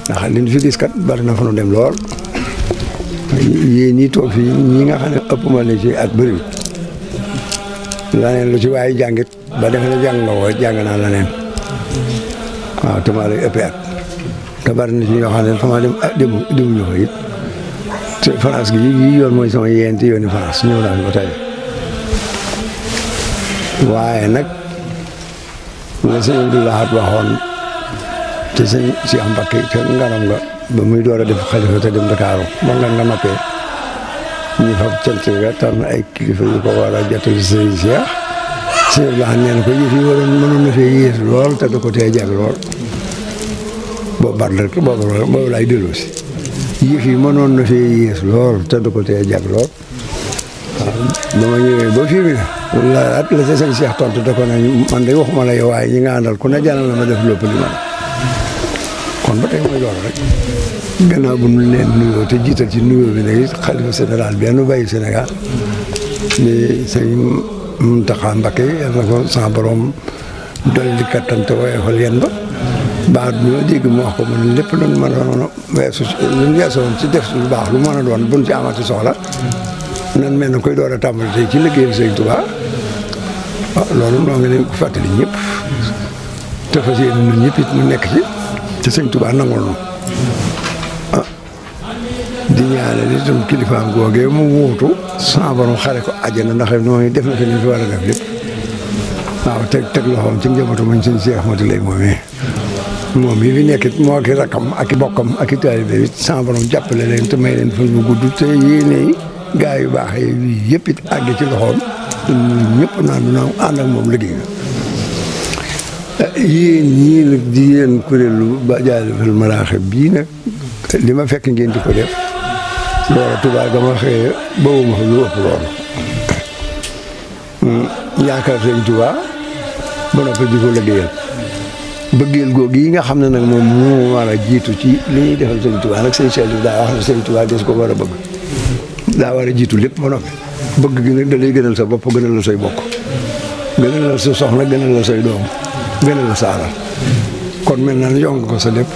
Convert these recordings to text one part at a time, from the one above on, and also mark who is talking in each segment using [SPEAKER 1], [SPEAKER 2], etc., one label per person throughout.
[SPEAKER 1] ndax li ñu fi gis kat bari na fa nu dem lool yéen ñi toog fii ñi nga xam ne ëpp ma ne ci at bëriwul laneen lu ci waaye jàngit ba defe ne jàng nga woo jàng naa laneen waaw te maa lay ëppee at te bari na ci ñoo xam ne fa ma demuñu fa it te France gi yi yoon mooy sama yeenti yooni France ñëw naa fi ba tey waaye nag la sëñ Abdou Lahad waxoon te sëñ Cheikh Mbacké ca ngaram nga ba muy door a def xalifa te dem Dakaaru ba nga noppee ñu fa cant ga tànn ay kilifa yu ko war a jottali sëñ Cheikh sëñ Abdou Lahad nee na ko yëf yi waroon mënoon na fee yées lool te da ko tee jag lool boobu bar la boobu laay delloo si yëf yi mënoon na fee yées lool te da ko tee jag lool waaw ba ma ñëwee ba fii bi la sa sëñ Cheikh tontu da ko ne man de waxuma la yow waaye ñi nga àndal ku ne jaral na ma def lépp li man kon ba tey mooy loolu rek gannaaw bu ñu leen nuyoo te jiital ci nuyoo bi nag xalifa général bi nu bàyyi Sénégal ni sëñ Mountakha Mbacké yal na ko sa borom dolli kattan te woyofal yéen ba baax bi ma dégg mu wax ko man lépp luñ mën a weesu luñ weesoon ci def lu baax lu mën a doon buñ ci amati soxla nan mel na koy door a tàmbali tey ci liggéeyal Sëñ Tuubaa waaw loolu noo ngi leen ko fàttali ñëpp te fas yéene ñun ñëpp it ñu nekk ci te Sëñ Tuubaa nangul nu di ñaanal itam kilifaam googee mu wuutu sama borom xare ko àjjana ndax noonu def na fi li fi war a def lépp waaw teg loxoom ci njabootu mañ sëñ Cheikh Mati lay moom yi fi nekk moo ki rakkam ak i bokkam ak i taalibe it sama borom jàppale leen te may leen fa bu gudd te yéene gaa yu baax yi yëpp it àgg ci loxoom ñëpp naan ànd ak moom liggéey yéen ñii nag di yéen kuréelu ba Jaalibatul Maraaxib bii nag li ma fekk ngeen di ko def loolu Tuubaa ga ma xëyee bawuma fa lu ëpp loolu yaakaar Sëñ Tuubaa ba noppi di ko liggéeyal bëggeel googu yi nga xam ne nag moom moo war a jiitu ci li ñuy defal Sëñ Tuubaa nag sëñ Saliou daa wax ne Sëñ Tuubaa des ko war a bëgg daa war a jiitu lépp ba noppi bëgg gi nag da lay gënal sa bopp gënal la say bokk gënal la sa soxna gënal la say doom gënal la sa alal kon mel na yonk ko sa lépp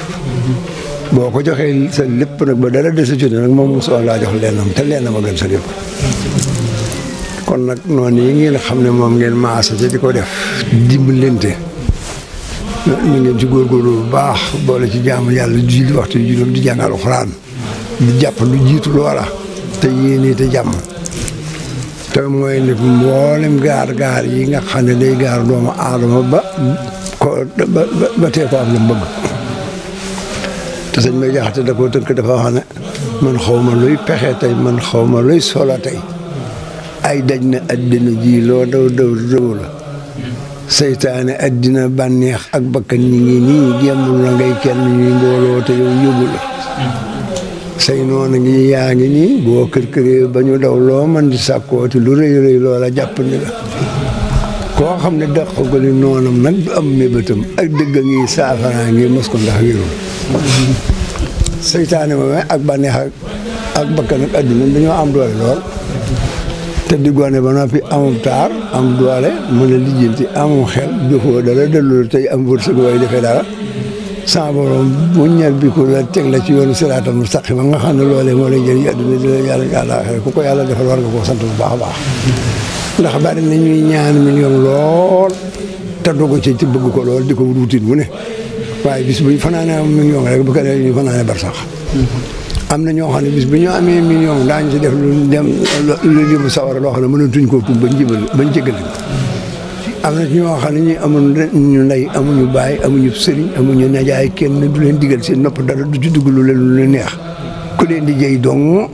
[SPEAKER 1] boo ko joxee sa lépp nag ba dara desa ci nag moom mosoo laa jox lennam te lennam a gën sa lépp kon nag noonu yi ngeen xam ne moom ngeen maasa ci di ko def dimbalante ñu ngeen ci góorgóorlu bu baax boole ci jaamu yàlla julli waxtu yu juróom di jàng alxuraan di jàpp lu jiitu loola te yéene te jàmm te mooy ne mboolem gaar yi nga xam ne day gaar doomu aadama ba tee ko am la mu bëgg te sëñ Bay Jaxate da koo tënk dafa wax ne man xaw ma luy pexe tey man xaw ma luy solo tey ay daj na addina ji loo daw la seytaane addina bànneex ak bakkan ñi ngi nii gemmul la ngay kenn ñuy mbooloo te yow yóbbu la say noonu ngi yaa ngi nii boo kër-këree ba ñu daw loo man di sàkkooti lu rëy loola jàpp ni la koo xam ne daq ko li noonam nag du am mébétam ak dëgg ngi saafara ngi mos ko ndax wérul seytaane moom ak bànneex ak bakkan ak addina dañoo am doole lool te di gone ba noppi amum taar am doole mën a lijjanti amum xel jofoo dara dellu tey am wërsëg way defee dara sa borom bu ñel bi ko la teg la ci yoonu siraatal mustaqima nga xam ne loolee moo lay jëriñ adduna di la yàlla xel ku ko yàlla defal war nga koo sant bu baax a baax ndax bari na ñuy ñaan million lool te dogu ci bëgg ko lool di ko wutin mu ne waaye bis bu ñu fanaanee am million rek bu ko dee ñu fanaanee bar sax am na ñoo xam ne bis bu ñu amee million daañu ci def lu dem lu limu sawara loo xam ne mënatuñ koo tuub bañ jégal am na ñoo xam ne ñi amul ñu ndey amuñu baay amuñu sëriñ amuñu najaay kenn du leen digal seen nopp dara du ci dugg lu leen neex ku leen di jëy dong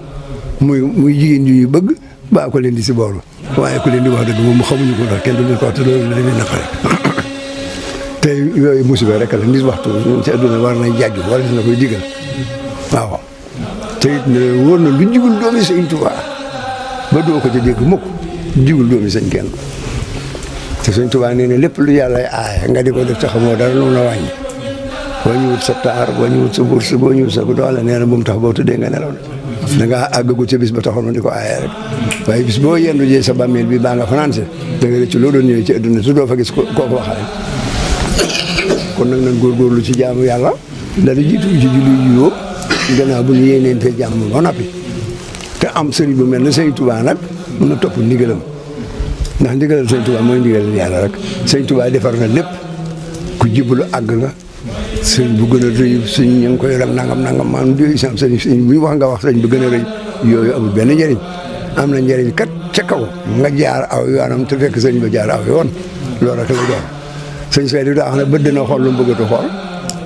[SPEAKER 1] muy jigéen yu ñu bëgg baa ko leen di si boolu waaye ku leen di wax dëgg moom xamuñu ko ndax kenn du leen ko wax te loolu la leen naqare te yooyu musiba rek la nit waxtu ci àdduna war na jàjju wala na koy digal waaw te it ne wóor na lu jigul doomi Sëñ Tuubaa ba doo ko ca dégg mukk jigul doomi sëñ kenn te Sëñ Tuubaa nee ne lépp lu yàlla aaye nga di ko def te xamoo dara lu na wàññi boo ñu wut sa taar boo ñu wut sa bourse boo ñu wut sa doole nee na bu mu tax boo tuddee nga nelaw da ngaa àggagu ca bis ba taxoon di ko aaye rek waaye bis boo yendu jee sa bàmmeel bi baa nga fanaan si da nga rëcc loo doon ñëwee ci adduna te doo fa gis kooku waxaale kon nag nañ góorgóorlu ci jaamu yàlla dara jiitu ci julli juróom gannaaw bu ñu yéeneente jàmm ba noppi te am sëriñ bu mel ne sëñ Touba nag mën na topp ndigalam ndax ndigalal sëñ Touba mooy ndigalal yàlla rek sëñ Touba defar na lépp ku jibbalu àgg nga sëñ bu gën a rëy sëñ ñu ngi koy ram nangam maanaam di sam sëñ bu ñu wax nga wax sëñ bu gën a rëy yooyu amul benn njëriñ am na njëriñ kat ca kaw nga jaar aw yoonam te fekk sëñ ba jaar aw yoon loolu rek la doon sëñ Seydou daa wax ne bët dina xool lu mu bëggatu xool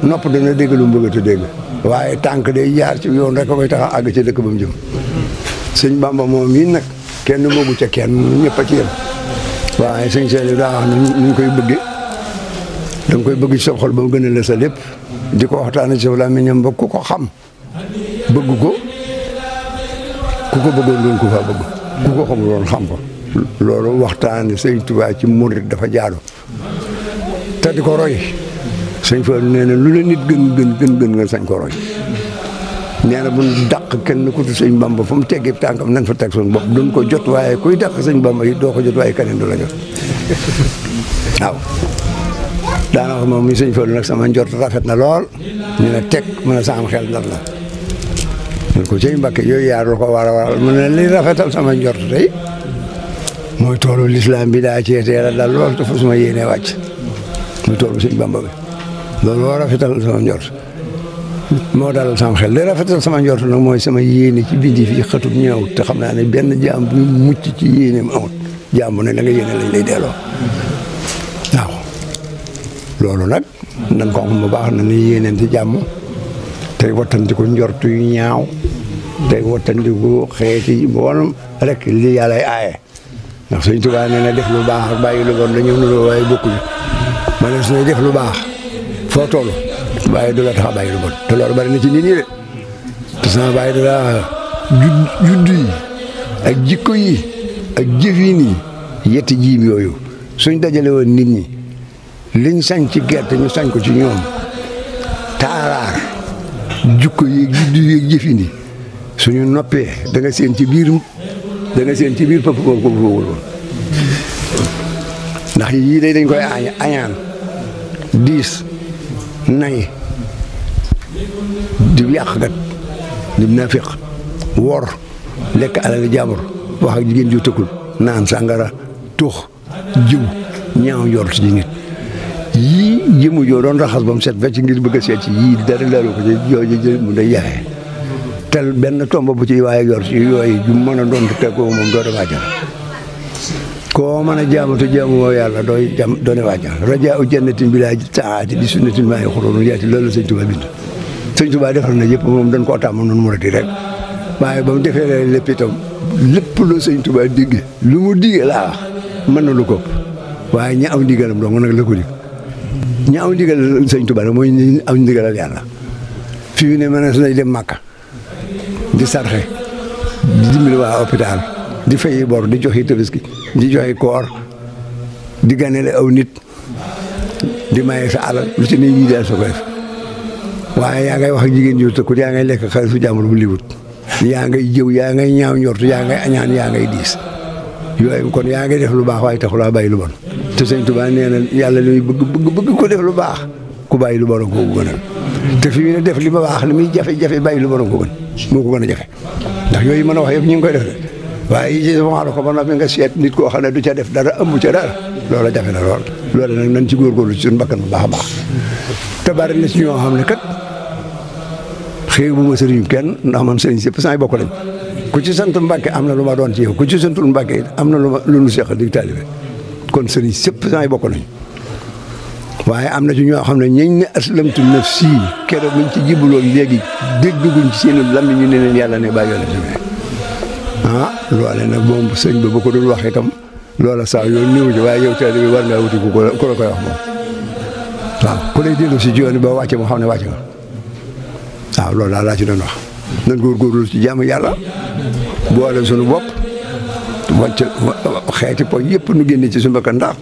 [SPEAKER 1] nopp dana dégg lu mu bëggatu dégg waaye tànk day jaar ci yoon rek a koy tax a àgg ca dëkk ba mu jëm sëñ Bamba moom mii nag kenn moogu ca kenn ñëpp a ci yem waaye sëñ Seydou daa wax ne ñu koy bëggee da nga koy bëgg ci sa xol ba mu gën a la sa lépp di ko waxtaanee ci sa làmmiñam ba ku ko xam bëgg ko ku ko bëggoon doon ku fa bëgg ku ko xamul woon xam ko loolu waxtaane sëñ Tuubaa ci murit dafa jaadu te di ko roy sëñ Fallu nee na lu la nit gën nga sañ ko roy nee na bu ñu dàq kenn ku tu sëñ Bamba fu mu teggee tànkam nañ fa teg suñu bopp duñ ko jot waaye kuy dàq sëñ Bamba yi doo ko jot waaye keneen du la jot waaw daana wax moom mi sëñ Fallu nag sama njort rafet na lool ñu ne teg mën a saam xel ndar la ñu ko cëy Mbàkke yooyu yaar lu ko war a waral mu ne li rafetal sama njort tey mooy toolu lislaam bi daa ceetee la dal lool te fu suma yéenee wàcc muy toolu sëñ Bamba bi loolu moo rafetal sama njort moo dalal sama xel li rafetal sama njort nag mooy sama yéene ci bindi fii xëtut ñëwut te xam naa ne benn jaam bu mucc ci yéeneem amut jaam bu ne la nga yéene lañ lay delloo waaw loolu nag nan ko xam bu baax na ni yéeneen ci jàmm tey wattandiku njortu yu ñaaw tey wattandiku xeeti bonam rek li yàllay aaye ndax Sëñ Tuubaa nee na def lu baax ak bàyyi lu bon dañu nuroo waaye bokkuñu ma ne suñuy def lu baax foo toll waaye du la tax a bàyyi lu bon te loolu bari na ci nit ñi de te sama bàyyi du la juddu yi ak jikko yi ak jëfin yi yetti jiim yooyu suñ dajale woon nit ñi liñ sañ ci gerte ñu sañ ko ci ñoom taaraar jukko yi juddu yi ak jëfin yi suñu noppee da nga seen ci biir pëpp boobu ko foogul woon ndax yii day dañ koy añaan diis nay di yàqkat di nafiq wor lekk alal jàmbur wax ak jigéen ju tëkkul naan sàngara tux jiw ñaaw njort ci nit yii jëmu joo doon raxas ba mu set fecc ngir bëgg a seet ci yii dara laalu ko ci jooju mu day jaxee tel benn tomb bu ci waaye yor ci yooyu ju mën a doon te ko moom doo dem àjjana koo mën a jaamu te jaamu woo yàlla doone wàjjana rajaa u jannatin bilaa saati di sunnatin maa ngi xuroonu yaati loolu la sëñ Tuubaa bind sëñ Tuubaa defal na yëpp moom dañ koo tàmm noonu mu rati rek waaye ba mu defee lépp itam lépp lu sëñ Tuubaa digge lu mu digge laa wax mën na lu ko waaye ñi am ndigalam dong nag la ko dig ñi am ndigal sëñ Tuubaa mooy ñi am ndigalal yàlla fii ne mën na dem Màkka di sarxe di dimbali waa hôpital di fayi bor di joxe tabaski di joxe koor di ganale aw nit di maye sa alal lu ci ne ñii daal soo ko def waaye yaa ngay wax ak jigéen ju tëkkut yaa ngay lekk xaalisu jàmbur bu liwut yaa ngay jëw yaa ngay ñaaw njortu yaa ngay añaan yaa ngay diis yooyu kon yaa ngay def lu baax waaye taxulaa bàyyi lu bon te sëñ Tuubaa nee na yàlla li muy bëgg ko def lu baax ku bàyyi lu bon ko gënal te fi mu ne def li ma baax li muy jafe-jafe bàyyi lu bon ko gën moo ko gën a jafe ndax yooyu mën a wax yëpp ñu ngi koy def de waaye yi ci wax la ko ba noppi nga seet nit koo xam ne du ca def dara ëmb ca dara loola jafe na lool loolu nag nañ ci góorgóorlu ci suñu bakkan bu baax a baax te bari na ci ñoo xam ne kat xëy bu ma sëriñu kenn ndax man sëriñ si saa yi bokk lañ ku ci sant Mbàkke am na lu ma doon ci yow ku ci santul Mbàkke am na lu nu seq di taalibe kon sëriñ sëpp saa yi bokk nañ waaye am na ci ñoo xam ne ñañ ne aslamtu nafsi keroog buñ ci jibaloon léegi dégguñ ci seen lammiñ ñu ne leen yàlla ne bàyyi yoon loole nag moom sëñ ba ko dul wax itam loola saa yoon néew ci waaye yow taalibe bi war ngaa wuti ku la koy wax moom waaw ku lay dellu si yoon ba wàcce moo xam ne wàcce nga waaw loolu daal laa ci doon wax nan góorgóorlu ci jaamu yàlla boole suñu bopp wàcc xeeti po yëpp nu génne ci suñu bakkan ndax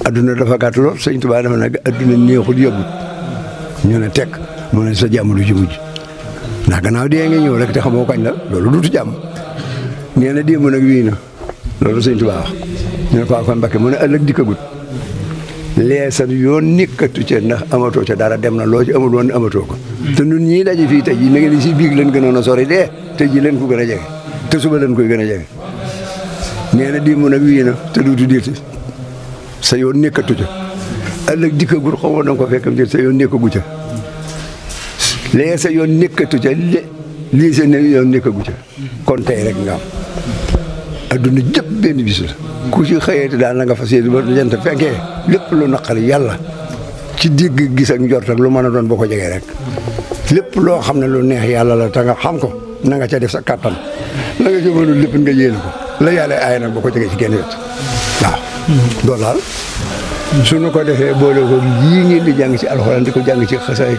[SPEAKER 1] adduna dafa gàtt lool sëñ Tuubaa dafa nag adduna neexul yëgut ñu ne teg mu ne sa jàmm du ci mujj ndax gannaaw dee nga ñëw rek te xamoo kañ la loolu duutu jàmm nee na démb nag wii na loolu sëñ Tuubaa wax ñu ne ko kon Mbakke mu ne ëllëg dikkagut lee sa yoon nekkatu ca ndax amatoo ca dara dem na loo ci amul woon amatoo ko te nun ñii daje fii tey ji na ngeen si biig leen gënoon a sori dee tey ji leen ko gën a jege te suba leen koy gën a jege nee na dimb nag wii na te duutu diirti sa yoon nekkatu ca ëllëg dikkagul xaw ma danga ko fekkam dir sa yoon nekkagu ca lee sa yoon nekkatu ca lii sa yoon nekkagu ca kon tey rek nga am adduna jëpp benn bis la ku ci xëyeete daal na nga fas yéene ba jant fekkee lépp lu naqari yàlla ci digg gis ak njort ak lu mën a doon boo ko jegee rek lépp loo xam ne lu neex yàlla la te nga xam ko na nga ca def sa kattan la nga ca mënul lépp nga yéene ko la yàlla aay nag boo ko jegee ci genn wet waaw loolu daal suñu ko defee boole ko yii ngeen di jàng ci alxuraan di ko jàng ci xasaay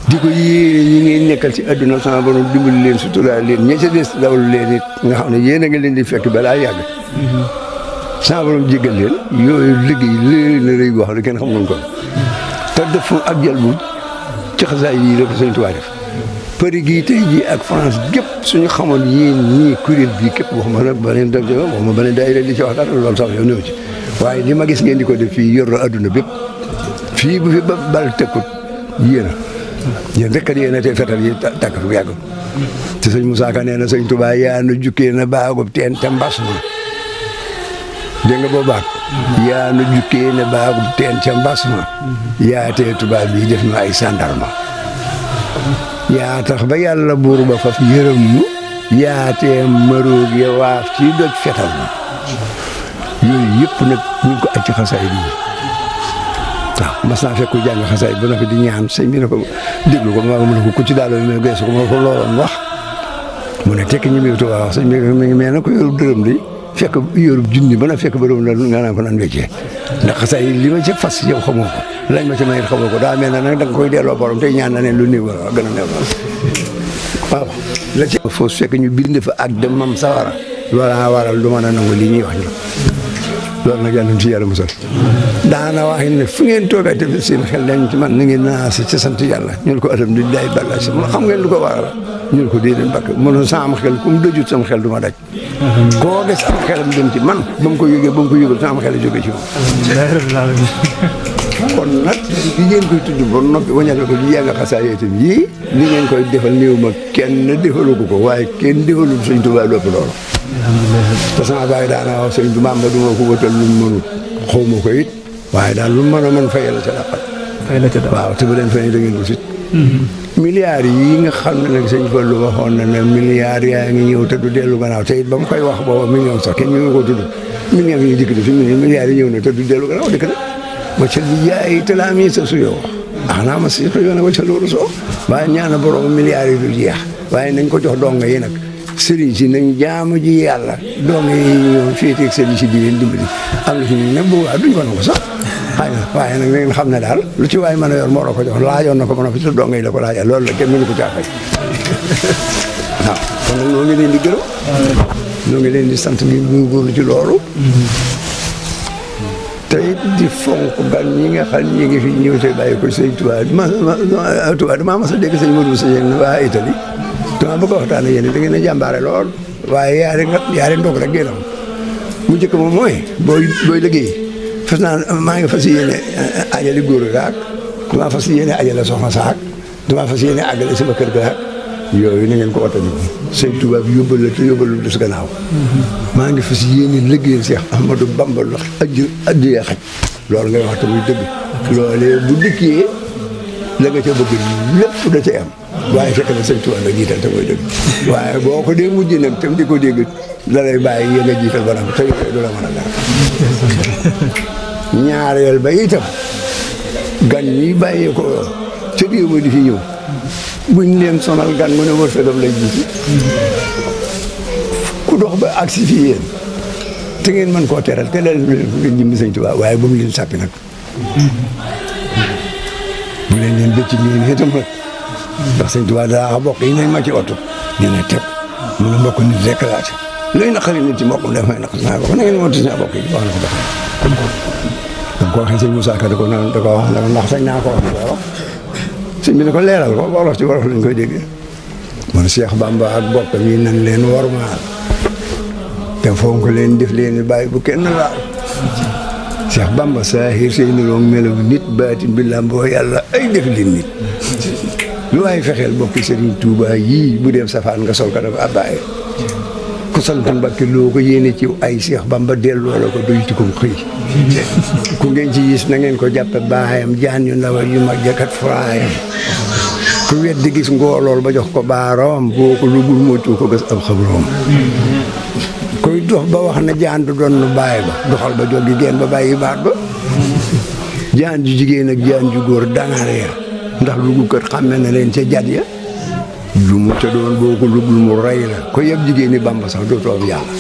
[SPEAKER 1] di ko yéene ñi ngeen nekkal ci adduna sama borom dimbali leen suturaal leen ña ca des dawlu leen it nga xam ne yéen a nga leen di fekk balaa yàgg sama borom jéggal leen yooyu liggéey léeg na rëy wax la kenn xam ko te def ak jël bu ci xasaay yii la ko Sëñ Tuubaa def Paris gii tey jii ak France gépp suñu xamoon yéen ñii kuréel bii képp waxuma nag beneen def waxuma beneen daayira di ci wax dara loolu sax yow néew ci waaye li ma gis ngeen di ko def fii yor na adduna bépp fii bu fi ba bal tekkut yéen rek kat yéen a tey fetal yi takk fi bu yàgg te sëñ Moussa Ka nee na Sëñ Tuubaa yaa nu jukkee na baagub teen te mbas ma dégg nga boo baat yaa nu jukkee na baagub teen ca mbas ma yaa tee tubaab bi def na ay sandarma yaa tax ba yàlla buur ba faf yërëm nu yaa tee maroog ya waaf ci doj fetal ma yooyu yëpp nag ñu ngi ko aj ci xasaay bi waaw mas naa fekk ku jàng xasaay ba noppi di ñaan sëñ bi ne ko déglu ko maa mu ne ko ku ci daaloo mais geesu ko ma ko looloon wax mu ne tekk ñi muy tubaab wax sëñ bi mi ngi mel na ko yorub dërëm di fekk yorub junni ba na fekk ba doom la nga naan ko nan weccee ndax xasaay li ma ci fas yow xamoo ko lañ ma ci may xamoo ko daa mel na nag da nga koy delloo borom tey ñaan na leen lu néew wala gën a néew waaw la ci foofu fekk ñu bind fa ak dem mam sawara loolaa waral du mën a nangu li ñuy wax ñu loolu nag yàlla nañ ci yàlla musal daana wax ne fu ngeen toogee te seen xel dañ ci man na ngeen naasi ci sant yàlla ñun ko atam di day balla si xam ngeen lu ko waral ñun ko déedéet bakk mënoon sama xel ku mu dëjut sama xel du ma daj koo des am xelam dem ci man ba mu ko yëgee ba mu ko yëgul sama xel a jóge ci moom kon nag li ngeen koy tudd ba noppi wañal ko di yàgg xasaay itam yii li ngeen koy defal néew ma kenn defalu ko waaye kenn defalul Sëñ Tuubaa lépp loolu te sama baay daana wax Sëñ Tuubaa ba du ma ko wëtal lu mu mënut xaw ma ko it waaye daal lu mën a mën fay la ca dàqal waaw te ba leen fay da ngeen ko sit milliards yi nga xam ne nag Sëñ Fallu waxoon na ne milliards yaa ngi ñëw te du dellu gannaaw te it ba mu koy wax booba million sax kenn ñu ko tudd millions yi dikk na fi milliards yi ñëw na te du dellu gannaaw dikk na waccal bi jaay talaami sa suyoo xanaa ma si yoone waccal loolu soo waaye ñaana borom milliards yi dul jeex waaye nañ ko jox donga yi nag sëriñ si nañ jaamu ji yàlla donga yi ñoom féeteeg sëriñ si di leen dimbali am na si ñu ne bu waa duñ ko nangu sax xëy na waaye nag ngeen xam ne daal lu ci waay mën a yor moo la ko jox laajoon na ko mën a fi te donga yi la ko laajal loolu la kenn mënu ko caa fay waaw kon nag noo ngi leen di gërëm noo ngi leen di sant ngeen góorgóorlu ci loolu te it di fonk gan ñi nga xam ñi ngi fi ñëw te bàyyi ko Sëñ Tuubaa damaa mas a dégg sëñ Modou Seye ne waa Italie dama bëgg a waxtaan ak yéen da ngeen a jàmbaare lool waaye yaari ndog rek ngeen am mu njëkk moom mooy booy liggéey fas naa maa ngi fas yéene ajali góor gaak damaa fas yéene ajale soxna saak damaa fas yéene àggale sama kër gaak yooyu na ngeen ko wattandiku Sëñ Tuubaa bi yóbbal la te yóbbalu des gannaaw maa ngi fas yéene liggéeyal Seex Ahmadou Bamba ndax addiya xaj loolu ngay wax te muy dëgg loolee bu dikkee la nga ca bëgg lépp da ca am waaye fekk na Sëñ Tuubaa nga jiital te muy dëgg waaye boo ko dee mujj nag tam di ko dégg la lay bàyyi yéen a jiital ba nag te yooyu du la mën a dara ñaareel ba itam gan ñi bàyyee ko ca réew ma di fi ñëw buñ leen sonal gan mu ne wërsëgam lay jiitu ku dox ba agsi fii yéen te ngeen mën koo teral te leen ngeen jëmbi Sëñ Tuubaa waaye bu mu leen sàppi nag bu leen bëcc ñeen itam nag ndax Sëñ Tuubaa daa bokk yi nañ ma ci oto ñu ne teg mu ne mbokk nit rek laa ci luy naqari nit ci mbokkam def may naqari naa bokk na ngeen mooti saa bokk yi wax na ko doxee dam ko waxee Sëñ Moussa Ka da ko wax ne ndax sañ naa ko wax sëñ bi ne ko leeral ko wolof ci wolof lañ koy déggee man Cheikh Bamba ak bokkam yi nañ leen wormaal te fonk leen def leen bàyyi bu kenn laal Cheikh Bamba saahir say niroog melaw nit baatin bi làmboo yàlla ay def li nit lu waay fexeel bokki Serigne Touba yii bu dem safaan nga sol ko dafa abbaye ku sant Mbàkke loo ko yéene ci ay Cheikh Bamba delloo la ko doy ci ko xëy ku ngeen ci gis na ngeen ko jàppe baayam jaan yu ndaw yu mag jakat fraayam ku weddi gis ngoolool ba jox ko baaroom boo ko lugul moytu ko gas ab xabroom koy dox ba wax na jaan du doon nu bàyyi ba doxal ba joggi geen ba bàyyi baat ba jaan ju jigéen ak jaan ju góor dangar ya ndax lugukat xàmme na leen ca jat ya lu mu ca doon boo ko lugul mu rey la ko yëpp jigéen ni Bamba sax dootoo am yàlla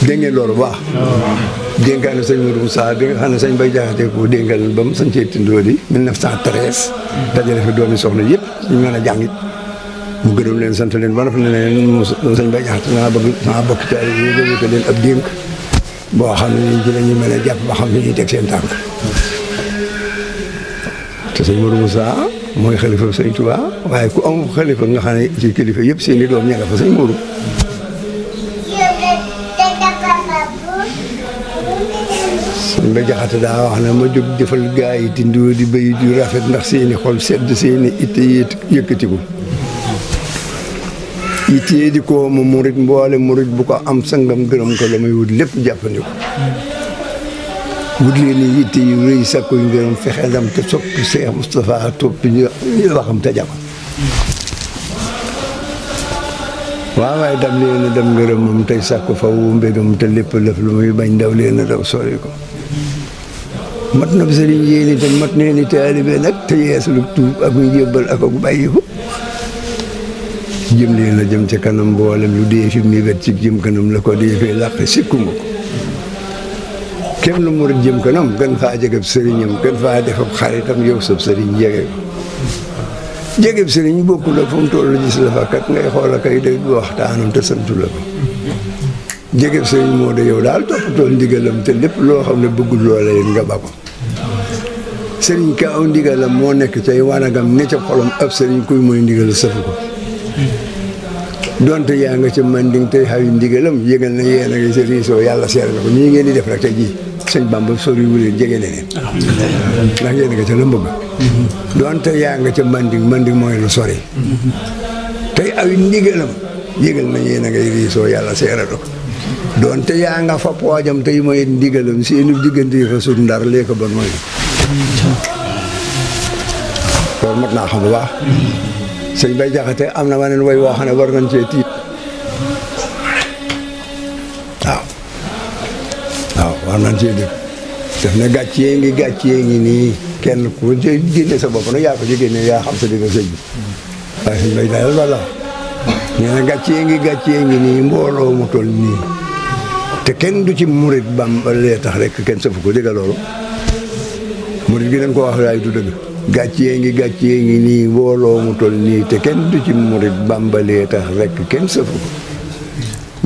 [SPEAKER 1] dégg ngeen loolu baax dénkaane sëñ Modou Moussa bi nga xam ne sëñ Bay Jaxate ko dénkal ba mu sañcee tindoo di 1913 dajale fi doomi soxna yëpp ñu mën a jàngit mu gërëm leen sant leen ba dafa ne leen sëñ Bay Jaxate naa bëgg sama bokk caari yi gëwé ko leen ab dénk boo xam ne ñu ci la ñu mën a jàpp ba xam ne ñuy teg seen tànk te sëñ Modou Moussa mooy xalifa sëñ Touba waaye ku am xalifa nga xam ne ci kilifa yëpp seen i doom ña nga fa sëñ Modou sëñ Bay Jaxate daa wax ne ma jóg defal gaa yi tindoo di bay du rafet ndax seeni xol sedd seeni itte yëkkatiku itte di ko ma murit mboole murit bu ko am sangam gërëm ko la may wut lépp jàppandiku wut leen ni itte yu rëy sakko yu ngërëm fexe ndam te soppi Cheikh Moustapha toppi ñu waxam te jàpp waaw waaye dam leen a dem ngërëm moom tey sàkku faw mbégam te lépp lëf lu muy bañ daw leen a daw sori ko mat na bi sëriñ yéen itam mat nee ni taalibe nag te yeesalu tuub ak ñu jébbal ak ak bàyyi ko jëm leen a jëm ca kanam mboolem lu dee fi mi wet ci jëm kanam la ko dee fee làq sikkuma ko kenn lu murit jëm kanam gën faa jegeb sëriñam gën faa defab xaritam yow sab sëriñ jege ko jegeb sëriñ bokkul ak fu mu toll gis la fa kat ngay xool a kay day du waxtaanam te santu la ko jegeb sëriñ moo de yow daal toppatoo ndigalam te lépp loo xam ne bëggul loola yéen nga ba ko sëriñ ka aw ndigalam moo nekk cay wanagam ne ca xolam ab sëriñ kuy mooy ndigal safu ko donte yaa nga ca manding tey xawi ndigalam yëgal na yéen a ngi sa riisoo yàlla seere na ko nii ngeen di def rek tey jii sëñ Bamba sori wu leen jege leneen ndax yéen nga ca la mbëgg donte yaa nga ca manding mooy lu sori tey awi ndigalam yëgal na yéen a ngay riisoo yàlla seere na ko donte yaa nga fa poojam tey mooy ndigalam seeni diggante fa sut ndar lee ko bon mooy loolu mat naa xam bu baax sëñ Bay Jaxate am na waneen way woo xam ne war nañ cee tiit waaw war nañ cee dégg def na gàccee ngi nii kenn ku ci génne sa bopp nag yaa ko ci génne yaa xam sa digg sëñ bi waaye sëñ Bay daal walla nee na gàccee ngi nii mbooloo mu toll nii te kenn du ci murit Bamba lee tax rek kenn safu ko dégg loolu murit gi dañ ko wax waaye du dëgg gàccee ngi nii mbooloo mu toll nii te kenn du ci murit Bamba lee tax rek kenn safu ko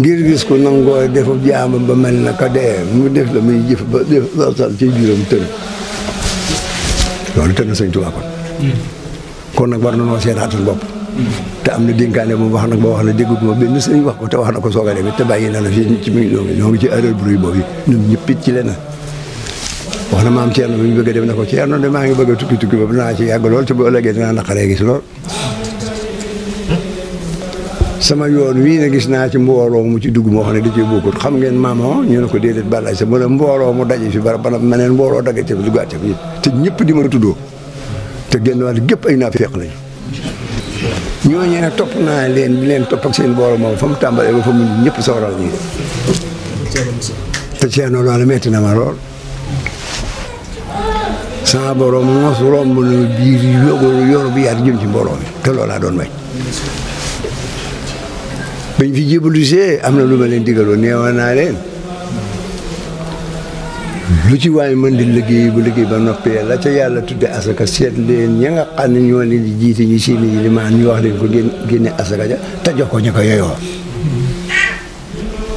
[SPEAKER 1] ngir gis ko nangoo defu jaama ba mel na ka dee mu def la muy jëf ba def sal ci biiram tën loolu tën na sëñ Tuubaa kon nag war na noo seetaatal bopp te am na dénkaane bu wax nag ba wax na dégguma benn sëñ wax ko te wax na ko soog a dem te bàyyi na la fii ci mi ñoo ngi ci erreur bruit boobu ñun ñëpp it ci leneen wax na maam Thierno bi ñu bëgg a dem na ko Thierno de maa ngi bëgg a tukki boobu naa ci yàgg lool te bu ëllëgee dinaa naqaree gis lool sama yoon wii ne gis naa ci mbooloo mu ci dugg moo xam ne da cee bokkut xam ngeen maamoo ñu ne ko déedéet balaay sa mu ne mbooloo mu daje fi bara bana meneen mbooloo dagga te fi duggaat te fi te ñëpp di ma tuddoo te génn wàll gépp ay naafeq lañu ñooñu ne topp naa leen di leen topp ak seen mbooloo moom fa mu tàmbalee ba fa mu ñëpp sawral ñi te Thierno loolu metti na ma lool sama borom mos romb na biir yoru bi yaat jëm ci mbooloo mi te loolaa doon may bañ fi jébalusee am na lu ma leen digaloon neewoon naa leen lu ci waay mën di liggéey bu liggéey ba noppee la ca yàlla tudde asaka seet leen ña nga xam ne ñoo leen di jiite ñi seeni yi limaan ñu wax leen ko génne asaka ja te jox ko ñu ko yeyoo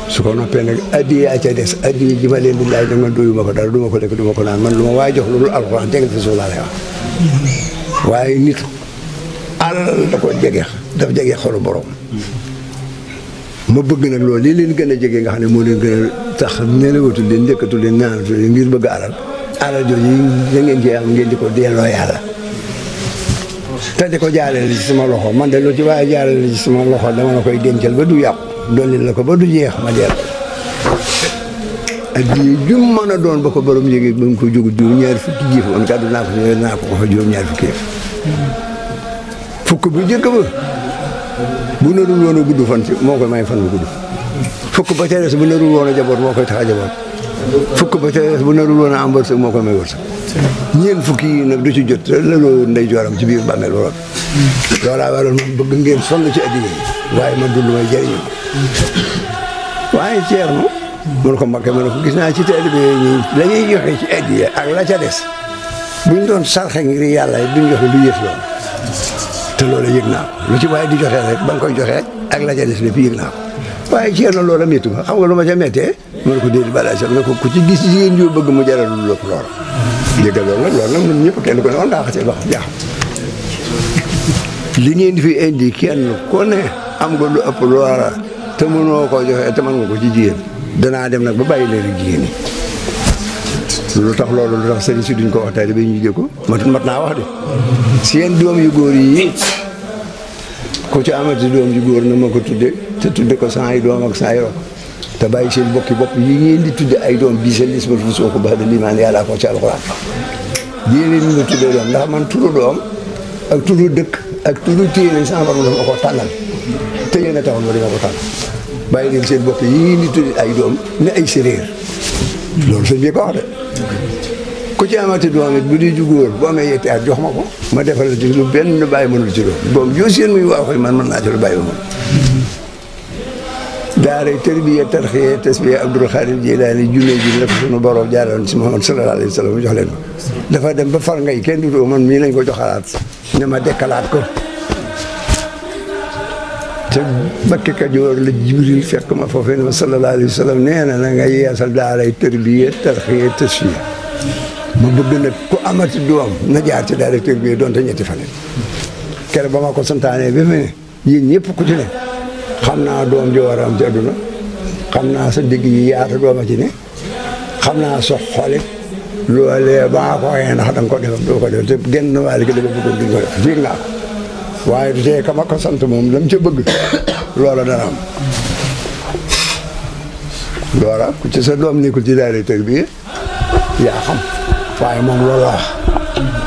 [SPEAKER 1] su ko noppee nag addiya ca des addiya ji ma leen di laaj dama doyuma ko dara duma ko lekk duma ko naan man lu ma waay jox loolu alxuraan tegal fi suuf laa lay wax waaye nit alal da ko jege daf jege xolu borom ma bëgg nag loolu lii leen gën a jege nga xam ne moo leen gën a tax nelawatu leen njëkkatu leen naanatu leen ngir bëgg alal jooju da ngeen cee am ngeen di ko delloo yàlla te di ko jaarale ci sama loxo man de lu ci waaye jaarale ci sama loxo dama la koy dencal ba du yàqu dolli la ko ba du jeex ma delloo ak jum mën a doon ba ko borom yéegi ba mu ko jógu juróom-ñaari fukki jiif man kàddu naa ko ñëwee naa ko fa juróom-ñaari fukki yëf fukk bu jëkk ba bu narul woon a gudd fan ci moo koy may fan bu gudd fukk ba ca des bu narul woon a jaboot moo koy tax a jaboot fukk ba ca des bu narul woon a am wërsëg moo koy may wërsëg ñeen fukki yi nag du ci jot laloo ndey jooram ci biir bàmmeel lool loolaa waroon man bëgg ngeen sonn ci addiya yi waaye man dund may jëriñu waaye Ceerno mun ko Mbakke ma ne ko gis naa ci taalibe yi la ñuy joxe ci addiya ak la ca des buñ doon sarxe ngir yàlla duñ joxe lu yëf loolu te loolu yëg naa ko lu ci waaye di joxe rek ba nga koy joxe ak la ca des lépp yëg naa ko waaye Ceerno loola métti ma xam nga lu ma ca méttee ma ne ko déedéet balaa sax ne ko ku ci gis jigéen joo bëgg mu jaral lu lépp loola dégg loolu nag ñun ñëpp kenn ko ne war ngaa xasee wax jaaxam li ngeen di fi indi kenn ku ne am nga lu ëpp loola te mënoo koo joxe te mën nga ko ci jigéen danaa dem nag ba bàyyi leen ak jigéen ñi lu tax loolu lu tax sëriñ si duñ ko wax tey ba ñu jëg ko mat naa wax de seen doom yu góor yi ku ci amati doom yu góor na ma ko tudde te tudde ko saa yi doom ak saa yi rok te bàyyi seen bokki bopp yi ngeen di tudde ay doom bii seen lisbal fu soo ko baax de limaan yàllaa ko ci alxuraan jéene ñu nga tudde doom ndax man turu doom ak turu dëkk ak turu téere sama borom dafa ko tànnal te yéen a taxoon ma dama ko tànn bàyyi leen seen bopp yi ngeen di tudde ay doom ne ay séréer loolu sëñ bi ko wax de ku ci amati doom it bu di ju góor bu amee yetti at jox ma ko ma defal la ci lu benn bàyyi mënul ci doom boobu yoo seen muy waaw koy man mën naa ci lu bàyyi moom daaray tërbiya tarxiya tasbiya Abdul Xaadir Jilaani junne ji la ko sunu borom jaaroon ci Muhammad sallallahu alayhi wa sallam jox leen ko dafa dem ba far ngay kenn du man mii lañ ko joxalaat ne ma dekkalaat ko te Mbakke Kajoor la Jibril fekk ma foofee ne ma sallallahu alayhi wa sallam nee na nga yeesal daaray tërbiya tarxiya tasbiya ma bëgg nag ku amati doom na jaar ci daaray tërbiya doonte ñetti fan kere ba ma ko santaane ba mu ne yéen ñëpp ku ci ne xam naa doom ji war a am ci àdduna xam naa sa digg yi yaata dooma ci ne xam naa sa xolit loolee ba ko waxee ndax da nga ko defam doo ko def te genn waa li ko dafa bëggoon duñ ko def fiig naa ko waaye du tee kama ko sant moom lam ca bëgg loola dana am loola ku ci sa doom nekkul ci daara tarbiya yaa xam waaye moom loolu la wax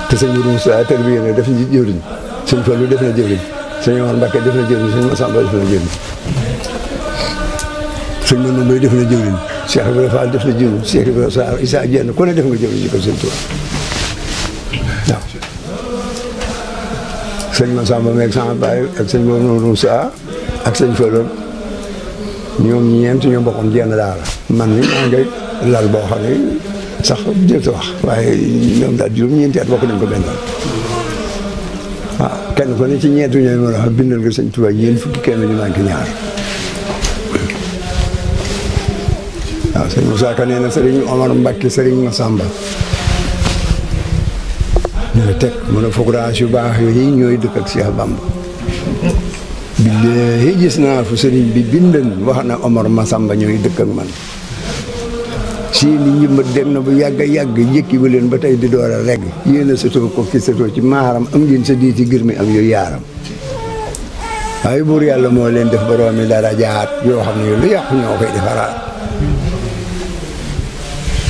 [SPEAKER 1] te sëñ Mourou Moussa tarbiya ne def na jëwriñ sëñ Fallu def na jëwriñ sëñ Omar Mbakke def na jëwriñ sëñ Massamba def na jëwriñ sëñ Manoum Mbaye def na jëwriñ Cheikh Ibrahima Fall def na jëwriñ Cheikh Ibrahima Sarr Issa Diène ku ne def nga jëwriñ ci ko sëñ Tuubaa waaw sëñ Massamba meeg sama baay ak sëñ Mourou Moussa ak sëñ Fallu ñoom ñeent ñoo bokkoon jenn daara man mi maa ngi lal boo xam ne sax jël sa wax waaye ñoom daal juróom-ñeenti at bokk nañ ko benn waaw kenn ko ne ci ñeetu ñooy mën a wax bindal nga sëñ Tuubaa ñeent fukki kenn ñu manqué ñaar waaw sëñ Moussa Ka nee na sëriñ Omar Mbakke sëriñ Massamba ñu ne teg mu ne fukkuraas yu baax yooyu ñooy dëkk ak Cheikh Bamba billaahi gis naa fu sëriñ bi bindan wax na Omar Massamba ñooy dëkk ak man seeni njëmbat dem na bu yàgg a yàgg njëkki ba leen ba tey di door a regg yéen a satoo ko ki satoo ci maaram am ngeen sa diiti gër mi am yooyu yaaram waaye buur yàlla moo leen def boroomi dara jaat yoo xam ne lu yàqu ñoo koy defaraat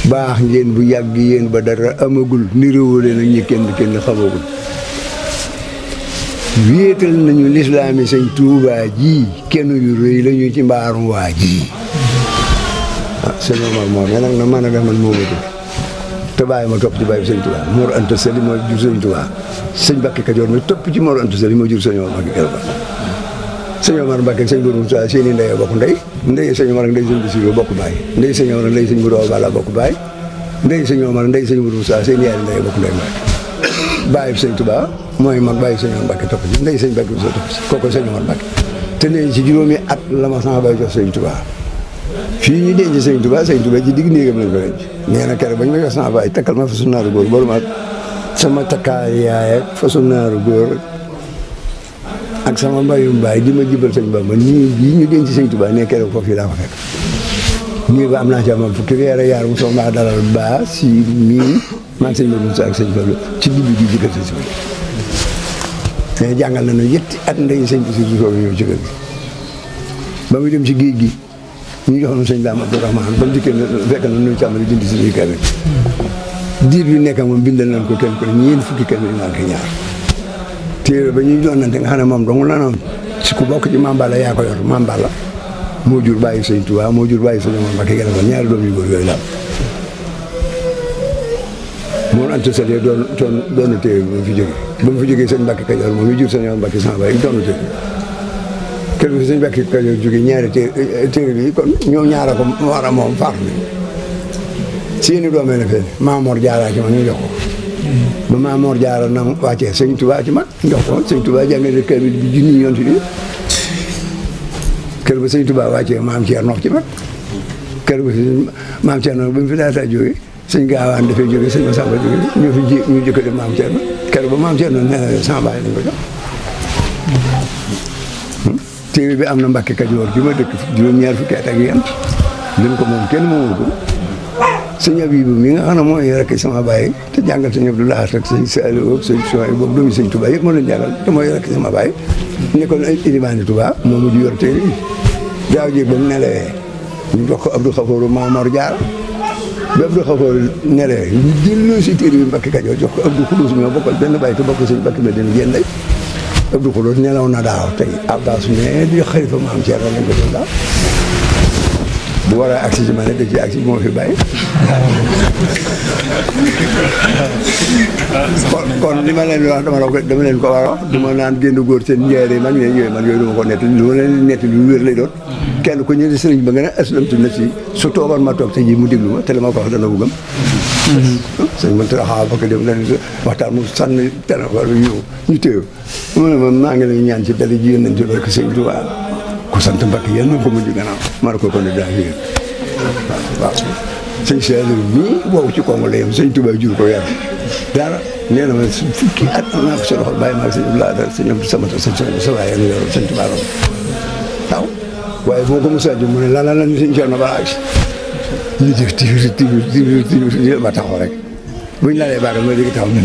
[SPEAKER 1] baax ngeen bu yàgg yéen ba dara amagul niróo leen ak ñi kenn xamagul wéetal nañu lislaami sëñ Tuubaa ji kenn yu rëy la ñu ci mbaarum waa ji sëñ Omar moom nag na mën a def man moo ma dugg te bàyyi ma topp ci bàyyi sëñ Tuubaa Mor Anta Sali moo jur sëñ Tuubaa sëñ Mbakke Kajoor mi topp ci Mor Anta Sali moo jur sëñ Omar Mbakke Kajoor sëñ Omar Mbakke ak sëñ Bourou Moussa seen i ndey bokk ndey sëñ Omar ak ndey sëñ Bassirou bokk baay ndey sëñ Omar ak ndey sëñ Bourou Bala bokk baay ndey sëñ Omar ak ndey sëñ Bourou Moussa seen yaari ndey bokk ndey bàyyi sëñ Tuubaa mooy mag bàyyi sëñ Omar Mbakke topp ci ndey sëñ Mbakke Moussa topp ci kooku sëñ Omar Mbakke te léegi ci juróomi at la ma sama bay jox sëñ Tuubaa fii ñu denc sëñ Tuubaa ci digg néegam lañ ko denc nee na keroog bañ ma jox sama baay takkal ma fasu naaru góor boolu ma sama takkaay yaay ak fasu naaru góor ak sama mbayum baay di ma jibal sëñ Bamba nii bii ñu denc sëñ Tuubaa ne keroog foofu laa ko fekk nii ba am naa ci am fukki weer yaar mu soog maa dalal ba si mii man sëñ Moussa ak sëñ Fallu ci digg gi jëkkal sëñ Fallu mais jàngal nañu yetti at ndey sëñ bi si soog ñëw ci kër gi ba muy dem ci géej gi ñu joxoon sëñ Daam Abdourahmane ba mu dikkee fekk na ñu càmmali dindi suñuy kër diir bi nekk moom bindal nañ ko kenn ko ñeent fukki kër yi ak ñaar téere ba ñuy doonante nga xam ne moom dong la noonu si ku bokk ci Mambala yaa ko yor Mambala moo jur bàyyi sëñ Tuubaa moo jur bàyyi sëñ Mbàkke gën a ko ñaari doom yu góor yooyu la moom ante sale doon téere bi ba mu fi jógee ba mu fi jógee sëñ Mbàkke Kajoor moom mi jur sëñ Mbàkke sama baay doon téere kër bi sëñ Mbàkke Kajoor jógee ñaari téere bi kon ñoom ñaara ko war a moom faatu nañ seeni doomee la fee Maamoor Jaara ci man ñu jox ko ba Maamoor Jaara na wàccee sëñ Tuubaa ci man jox ko sëñ Tuubaa jàngale kër bi junni yoon fi kër ba sëñ Tuubaa wàccee maam Ceerno ci man kër ba maam Ceerno ba mu fi laata jógee sëñ Gaawaan dafay jógee sëñ Masamba jógee ñu fi ñu jëkkale maam Ceerno kër ba maam Ceerno nee na sama baay lañ ko jox téere bi am na Mbàkke Kajoor gi ma dëkk juróom-ñaar fukki at ak yent lim ko moom kenn moomul ko sëñ Abibu mi nga xam ne mooy rek sama baay te jàngal sëñ Abdou Lahad ak sëñ Saliou ak sëñ Soy boobu doomi sëñ Touba yëpp moo leen jàngal te mooy rek sama baay nekkoon ay ilimaani Touba moo mujj yor téere bi daaw jéeg ba mu nelawee ñu jox ko Abdou Khafour Mamor Diarra ba Abdou Khafour nelawee ñu delloo si téere bi Mbàkke Kajoor jox ko Abdou Khoudous ñoo bokkal benn baay te bokk sëñ Mbàkke Madina génn lay Abdou Khoudous nelaw na daaw tey Abbas ne di xalifa maam Thierno lañ ko doon daaw bu war a agsi ci ma ne da ci agsi moo fi bàyyi kon li ma leen di wax dama leen ko war a wax du ma naan génn góor seen njaaree man yooyu duma ko nett lu ma leen nett lu wér lay doon kenn ku ñëw sëriñ ba nga ne aslamtu na si su toogoon ma toog te ji mu déglu ma te la ma ko wax dana bëggam sëñ man taraxaa ba ko dem leen waxtaan mu sànni téléphone bi ñu téew mu ne ma maa ngi lay ñaan ci dali ji yéen nañ ci barke sëñ Tuubaa ku sant Mbàkke yéen na ko mujj gannaaw ma ne ko kon daa fi waaw sëñ Saliou mii boobu ci Congo la yem sëñ Tuubaa jur ko yar dara nee na ma fukki at am naa ko sa loxo bàyyi maa sëñ Abdoulaye sëñ Abdou Samata sa waaye nu yor sëñ Tuubaa rom waaw waaye boo ko mos a jóg mu ne la ñu sëñ Cerno balaa agsi ñu jëf tiir ma taxaw rek buñ laalee baagal ma léegi taxaw ne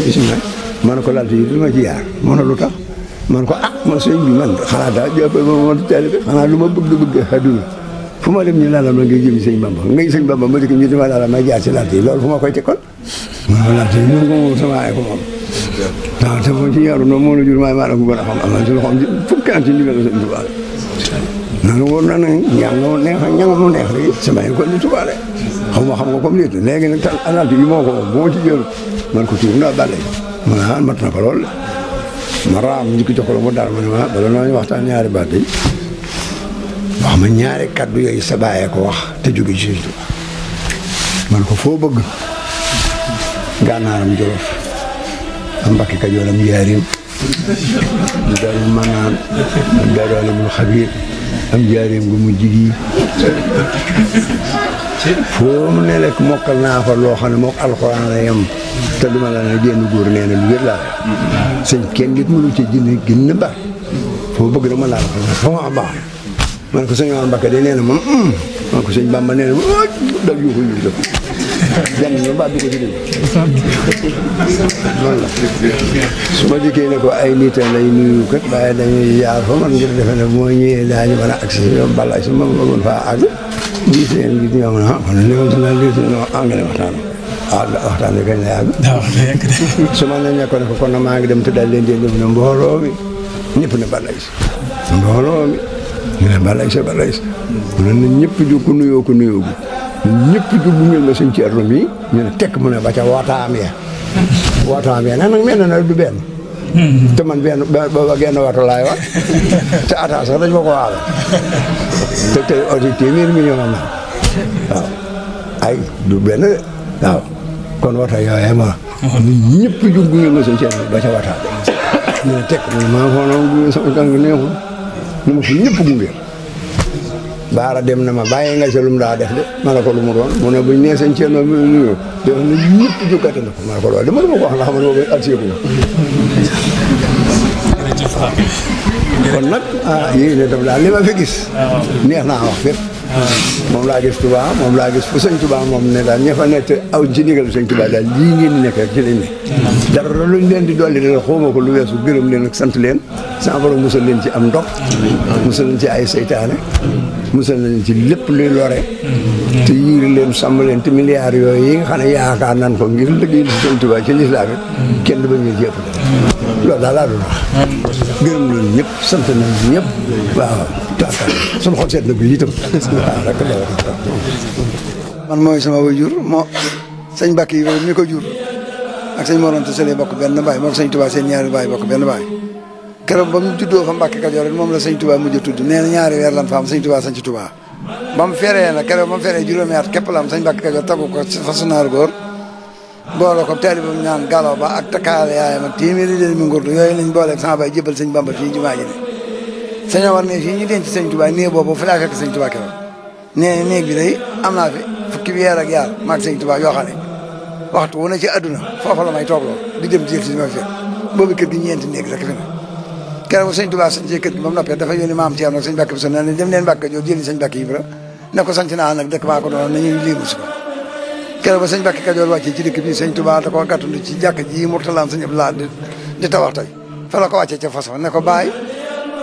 [SPEAKER 1] bisimilah ma ne ko lalte yi du ma ci yaar ma ne lu tax man ko man sëñ bi man xanaa daa jàppee ma taalibe xanaa lu ma bëgg àdduna fu ma dem ñu laala ma ngay jëm sëñ Bamba ngay sëñ Bamba ma dikk ñu dima laala may jaar ci lalte yi loolu fu ma koy tekkoon ma lalte yi ñun ko moom sama ay ko moom waaw te moom ci yaru noonu moo la jur maay maa la ko gën a xam am ci loxoom fukki at ci ndigal sëñ Tuubaa nanu wóor na nag ñanga mu neex rek sama ko ni Tuubaa de xam nga comme léegi léegi nag lalte yi moo ko moom boo ci jël man ko tuur naa bàlle ma ne mat na ko lool ma raam njëkk jox ko la mu daal ma ne ma bala noo ñu waxtaan ñaari baat yi wax ma ñaari kaddu yooyu sa baayee ko wax te jóge ci Sëñ Tuubaa man ko foo bëgg gànnaaram Jolof am Mbàkke Kajoor am Njaaréem am Daaru Manaan am Daaru Alimul Xabiir am Njaaréem gu mujj gi foo mu ne rek mokkal naa fa loo xam ne mook alxuraan la yem te duma la ne génn góor nee na lu wér laa sëñ kenn nit mënu ci jënd gën na baax foo bëgg rek ma laal fa ma baax man ko sëñ Mbàkke de nee na moom man ko sëñ Bamba nee na ma dal yuuxu yu def jàng ñu baax du ko ci dégg noonu la su ma dikkee ne ko ay nit lay nuyu kat waaye dañuy yaar fa man ngir defe ne moo ñëwee daañu mën a agsi bala si ma bëggoon faa àgg gis leen gis ñoo xam ne kon léegi dina lii si anglais waxtaan bi kañ la yàgg su ma ne nekkoon ko kon maa ngi dem te daal leen di def ne mbooloo mi ñëpp ne balay si mbooloo mi ñu ne balay si mu ne ñëpp jóg ku nuyoo gu ñëpp jóg bu ngeen ma suñ Ceerno mi ñu ne tekk mu ne ba ca wootaam ya nag mel na nag du benn te man benn ba genn waxtu laay wax te attaque sax dañ ma ko waale te tey téeméer million am na waaw ay du benn de waaw kon wata yooyee ma ñëpp jóg bu ngeen ma suñ Ceerno ba ca wataam ñu ne tekk mu ne maa foonoon gunge sama tànk neexul nu ma ko ñëpp gunge baara dem na ma bàyyi nga sa lu mu daa def de ma ne ko lu mu doon mu ne buñ nee sëñ Ceerno mi nuyoo def na ñëpp jógate na ko ma ne ko loolu dama la ma ko wax ndax man boobu at seeku kon nag yéen itam daal li ma fi gis neex naa wax fépp moom laa gis Touba moom laa gis fu sëñ Touba moom ne daal ña fa nekk aw ci ndigal sëñ Touba daal lii ngeen di nekk rek ci lañ ne dara luñ leen di dolli dal xawma ko lu weesu gërëm leen ak sant leen sama borom musal leen ci am ndox musal leen ci ay seytaane musal leen ci lépp luy lore te yiir leen sàmm leen te milliards yooyu yi nga xam ne yaakaar nan ko ngir liggéey ci sëñ Touba ci lislaam it kenn ba ñu ci ëpp loolu daal laa doon wax gërëm nañ ñëpp sant nañ ñëpp waaw suñu xol seet na ko itam waaw rek la man mooy sama waajur moo sëñ Mbàkke yi mi ko jur ak sëñ Mor Anta Sali bokk benn baay moom sëñ Touba seen ñaari baay bokk benn baay keroog ba mu juddoo fa Mbàkke Kajoor moom la sëñ Touba mujj a tudd nee na ñaari weer lan fa am sëñ Touba sañ ci Touba ba mu feree nag keroog ba mu feree juróomi at képp la am sëñ Mbàkke Kajoor tagu ko fasu naaru góor boole ko taalibam ñaan galaw ba ak takkaale yaayam ak téeméeri leen mi ngurdu yooyu lañ booleeg sama baay jébal sëñ Bamba fii jumaa ji ne sëñ war ne fii ñu denc sëñ Touba néeg boobu fi laa fekk sëñ Touba keroog nee néeg bi day am naa fi fukki weer ak yaar maag sëñ Touba yoo xam ne waxtu wu ne ci àdduna foofa la may toogloo di dem jël si ma fekk boobu kër gi ñeenti néeg rek fi ne keroog sëñ Touba sañ ci kër gi ba mu noppee dafa yónni maam Thierno ak sëñ Mbàkke bi so ne dem leen Mbàkke Kajoor jëli sëñ Mbàkke yi ba ne ko sanc naa nag dëkk maa ko doon nañuy liimu si ko keroog ba sëñ Mbàkke Kajoor wàccee ci dëkk bi sëñ Touba da koo gàttandu ci jàkk ji Murtalaam sëñ Abdoulaye di tawax tey fa la ko wàccee ca façon ne ko bàyyi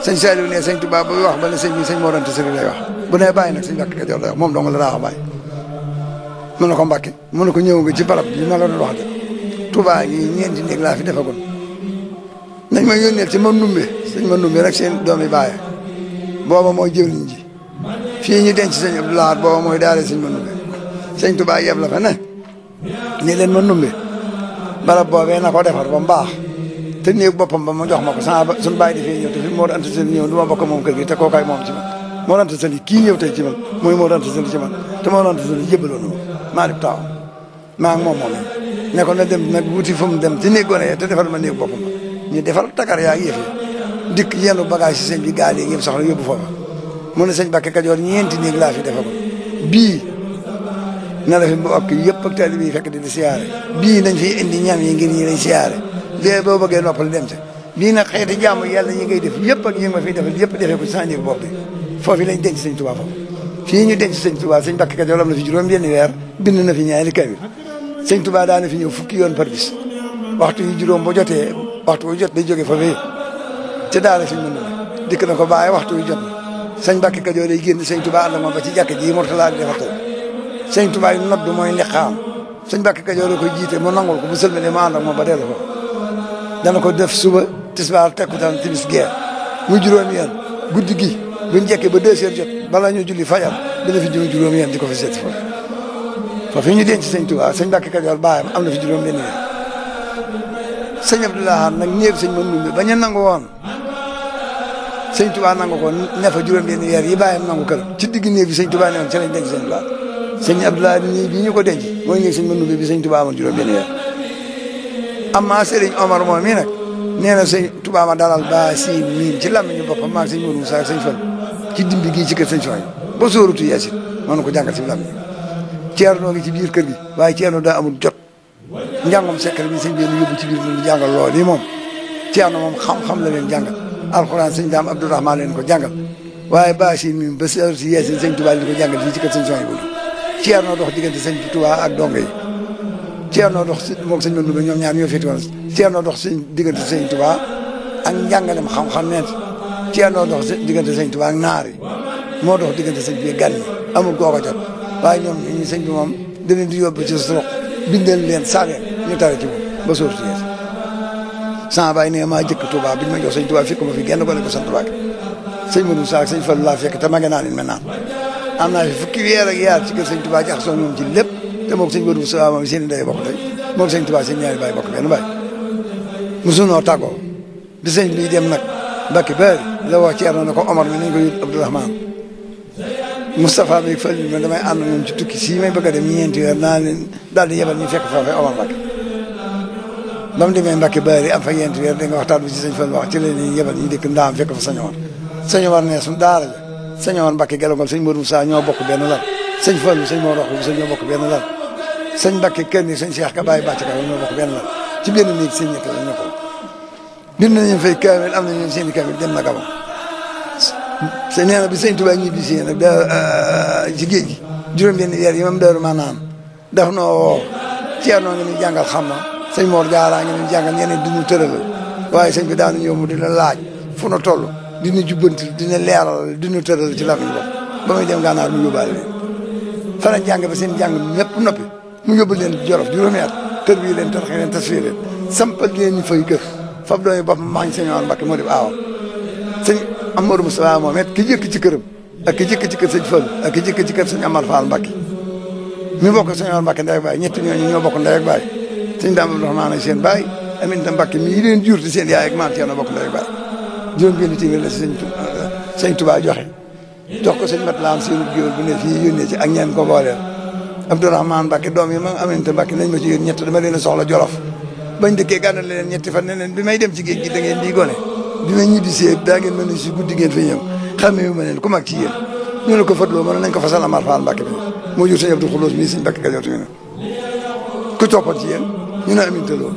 [SPEAKER 1] sëñ Saliou ne sëñ Touba buy wax ba ne sëñ bi sëñ Mor Anta Sali lay wax bu ne bàyyi nag sëñ Mbàkke Kajoor lay wax moom dong la daa wax bàyyi mën na ko Mbàkke mën na ko ñëw nga ci barab bi ma la doon wax de Touba ngi ñeenti néeg laa fi defagoon nañ ma yónneel ci ma numbe sëñ ma numbe rek seen doom yi bàyyi booba mooy jëwriñ ji fii ñu denc sëñ Abdoulaye booba mooy daale sëñ ma numbe sëñ Touba yeb la fa ne ni leen ma numbe barab boobee na ko defar ba mu baax te néeg boppam ba ma jox ma ko sama suñu bàyyi di fii ñëw te fi Mor Anta Sali ñëw du ma bokk moom kër gi te kookaay moom ci man Mor Anta Sali kii ñëw tey ci man mooy Mor Anta Sali ci man te Mor Anta Sali jébaloon na maa di taaw maa ngi moom ne ko na dem nag wuti fu mu dem ci néeg gone te defal ma néeg boppam ñu defal takar yaa yëf yi dikk yenn bagage si sëñ bi gaal yi yëpp soxla yóbbu foofa mu ne sëñ Mbàkke Kajoor ñeenti néeg laa fi defa ko bii na la fi mbokk yëpp ak taalibe yi fekk di siyaare bii nañ fi indi ñam yi ngir ñi lay siyaare bee boo bëggee noppal dem ca bii nag xeeti jàmm yàlla yi ngay def yëpp ak yi nga ma fiy defal yëpp defee ko ci sa néeg bopp bi foofu lañ denc sëñ Touba foofu fii ñu denc sëñ Touba sëñ Mbàkke Kajoor am na fi juróom benn weer bind na fi ñaari kamil sëñ Touba daana fi ñëw fukki yoon par bis waxtu yi juróom bu jotee waxtu wu jot day jóge fa fii ca daara fi mën na dikk na ko bàyyi waxtu wu jot sëñ Mbàkke Kajoor day génn sëñ Touba ànd ak moom ba ci jàkk ji Murtala di defar tey sëñ Touba yi nodd mooy liqaam sëñ Mbàkke Kajoor koy jiite mu nangul ko bu sëlmane ma ànd ak moom ba dellu ko dana ko def suba tisbaar takkusaan timis gee muy juróomi yoon guddi gi buñ jekkee ba 2 heures jot balaa ñu julli fajar dana fi juróomi yoon di ko fi seet foofu foofu ñu denc sëñ Touba sëñ Mbàkke Kajoor baayam am na fi juróom benn yoon sëñ Abdoulaye nag néeg sëñ ma numbe bañ a nangu woon sëñ Touba nangu ko ne fa juróom benn weer yi baayam nangu kër ci digg néeg bi sëñ Touba ne woon ci lañ denc sëñ Abdoulaye sëñ Abdoulaye nii bii ñu ko denc mooy néeg sëñ ma numbe bi sëñ Touba amoon juróom benn weer amma Sëriñ Omar moom mii nag nee na sëñ Touba ma dalal ba siin miin ci làmmiñu boppam maag sëñ Modou Moussa ak sëñ Fall ci dimbi gii ci kër sëñ Soñ ba sóorutu Yaasin mën ko jàngal si làmmiñ Ceerno ngi ci biir kër gi waaye Ceerno daa amul jot njàngam secret bi sëñ bi yóbbu ci biir ñu jàngal lool yi moom Ceerno moom xam-xam la leen jàngal alxuraan sëñ Daam Abdourahman leen ko jàngal waaye ba siin miin ba sóorutu Yaasin sëñ Touba leen ko jàngal fii ci kër sëñ Soñ boobu Ceerno dox diggante sëñ Touba ak donge yi Ceerno dox moom sëñ Mandumbe ñoom ñaar ñoo féete woon Ceerno dox sëñ diggante sëñ Touba ak njàngalem xam-xam neent Ceerno dox diggante sëñ Touba ak naar yi moo dox diggante sëñ bi gan yi amul googa jot waaye ñoom ñi sëñ bi moom da leen di yóbbu ci surox bindal leen saareen ñu tare ci moom ba sóor si yees sama baay ne maa jëkk Touba bi ma jox sëñ Touba fekk ma fi genn gone ko sant Touba sëñ Modou Sa ak sëñ Fallu laa fekk te mage naa leen maintenant am naa fi fukki weer ak yaar ci kër sëñ Touba jax soo ñoom ci lépp te moom sëñ Modou Sa moom seen i ndey bokk tey moom sëñ Touba seen ñaari baay bokk benn baay mosunoo tàggoo bi sëñ bi dem nag Mbàkke Bari la wax Ceerno ne ko Omar mi nañ ko yóbbu Abdourahmane Moustapha bi fël bi man damay ànd ñoom ci tukki sii may bëgg a dem ñeenti weer naa leen daal di yebal ñu fekk foofee Omar Mbàkke ba mu demee Mbàkke Bari am fa ñeenti weer da nga waxtaan bi ci sëñ Fall wax ci leen ñu yebal ñu dëkk ndaam fekk fa sëñ Omar ne suñu daara ja sëñ Omar Mbàkke gelongal sëñ Modou Sa ñoo bokk benn lal sëñ Fall sëñ moo rox bu sëñ ñoo bokk benn lal sëñ Mbàkke kenn ni sëñ Cheikh ka bàyyi bàcc ka ñoo bokk benn lal ci benn néeg sëñ ñett la ñu ko bind nañu fay kaamil am nañu seen i kaamil dem na Gabon sa nee na bi sëñ Tuubaa ñibbi si nag ci géej gi juróom-benn weer yi mam daaru ma naan daf noo woo ceernoo ngi ni jàngal xam na sëñ Mor Jaaraa ngi ni jàngal ñeneen di ñu tëralal waaye sëñ bi daanu ñëw mu di la laaj fu na toll dina jubbanti dina leeral dina tëral ci lamiñ bopp ba muy dem gànnaar mu yóbbaale leen fa la jàng ba seen jàng ñëpp noppi mu yóbbu leen Jolof juróomi at tër bii leen tarxe leen tasfir leen sampal leen ñu fay kër fab doomi bopp maañ sëñ Omar Mbakke moo def aawam sëñ Amadou Moustapha moom it ki jëkk ci këram ak ki jëkk ci kër sëñ Fall ak ki jëkk ci kër sëñ Amar Fall Mbakke mi bokk sëñ Omar Mbakke ndey ak baay ñetti ñooñu ñoo bokk ndey ak baay sëñ Daam Abdourahmane ak seen baay Aminta Mbakke mi leen jur di seen yaay ak maam Thierno bokk ndey ak baay juróom-benn téeméer la si sëñ Touba joxe jox ko sëñ mat laam seen géwél bu ne fii yónnee ci ak ñeen ko booleel Abdourahmane Mbakke doom yi ma Aminta Mbakke nañ ma ci yónni ñett dama leen a soxla Jolof bañ dëkkee gànnal leen ñetti fan ne leen bi may dem ci géej gi da ngeen di gone bi may ñibbi see daa ngeen mën a si guddi ngeen fa ñëw xamee ma leen ku mag ci yéen ñu ne ko fatloo mën nañ ko fasal Amar Fall Mbakke bi moo jur sëñ Abdou Khouloss mii sëñ Mbakke Kajoor tamit ku toppat ci yéen ñu ne Aminta Lo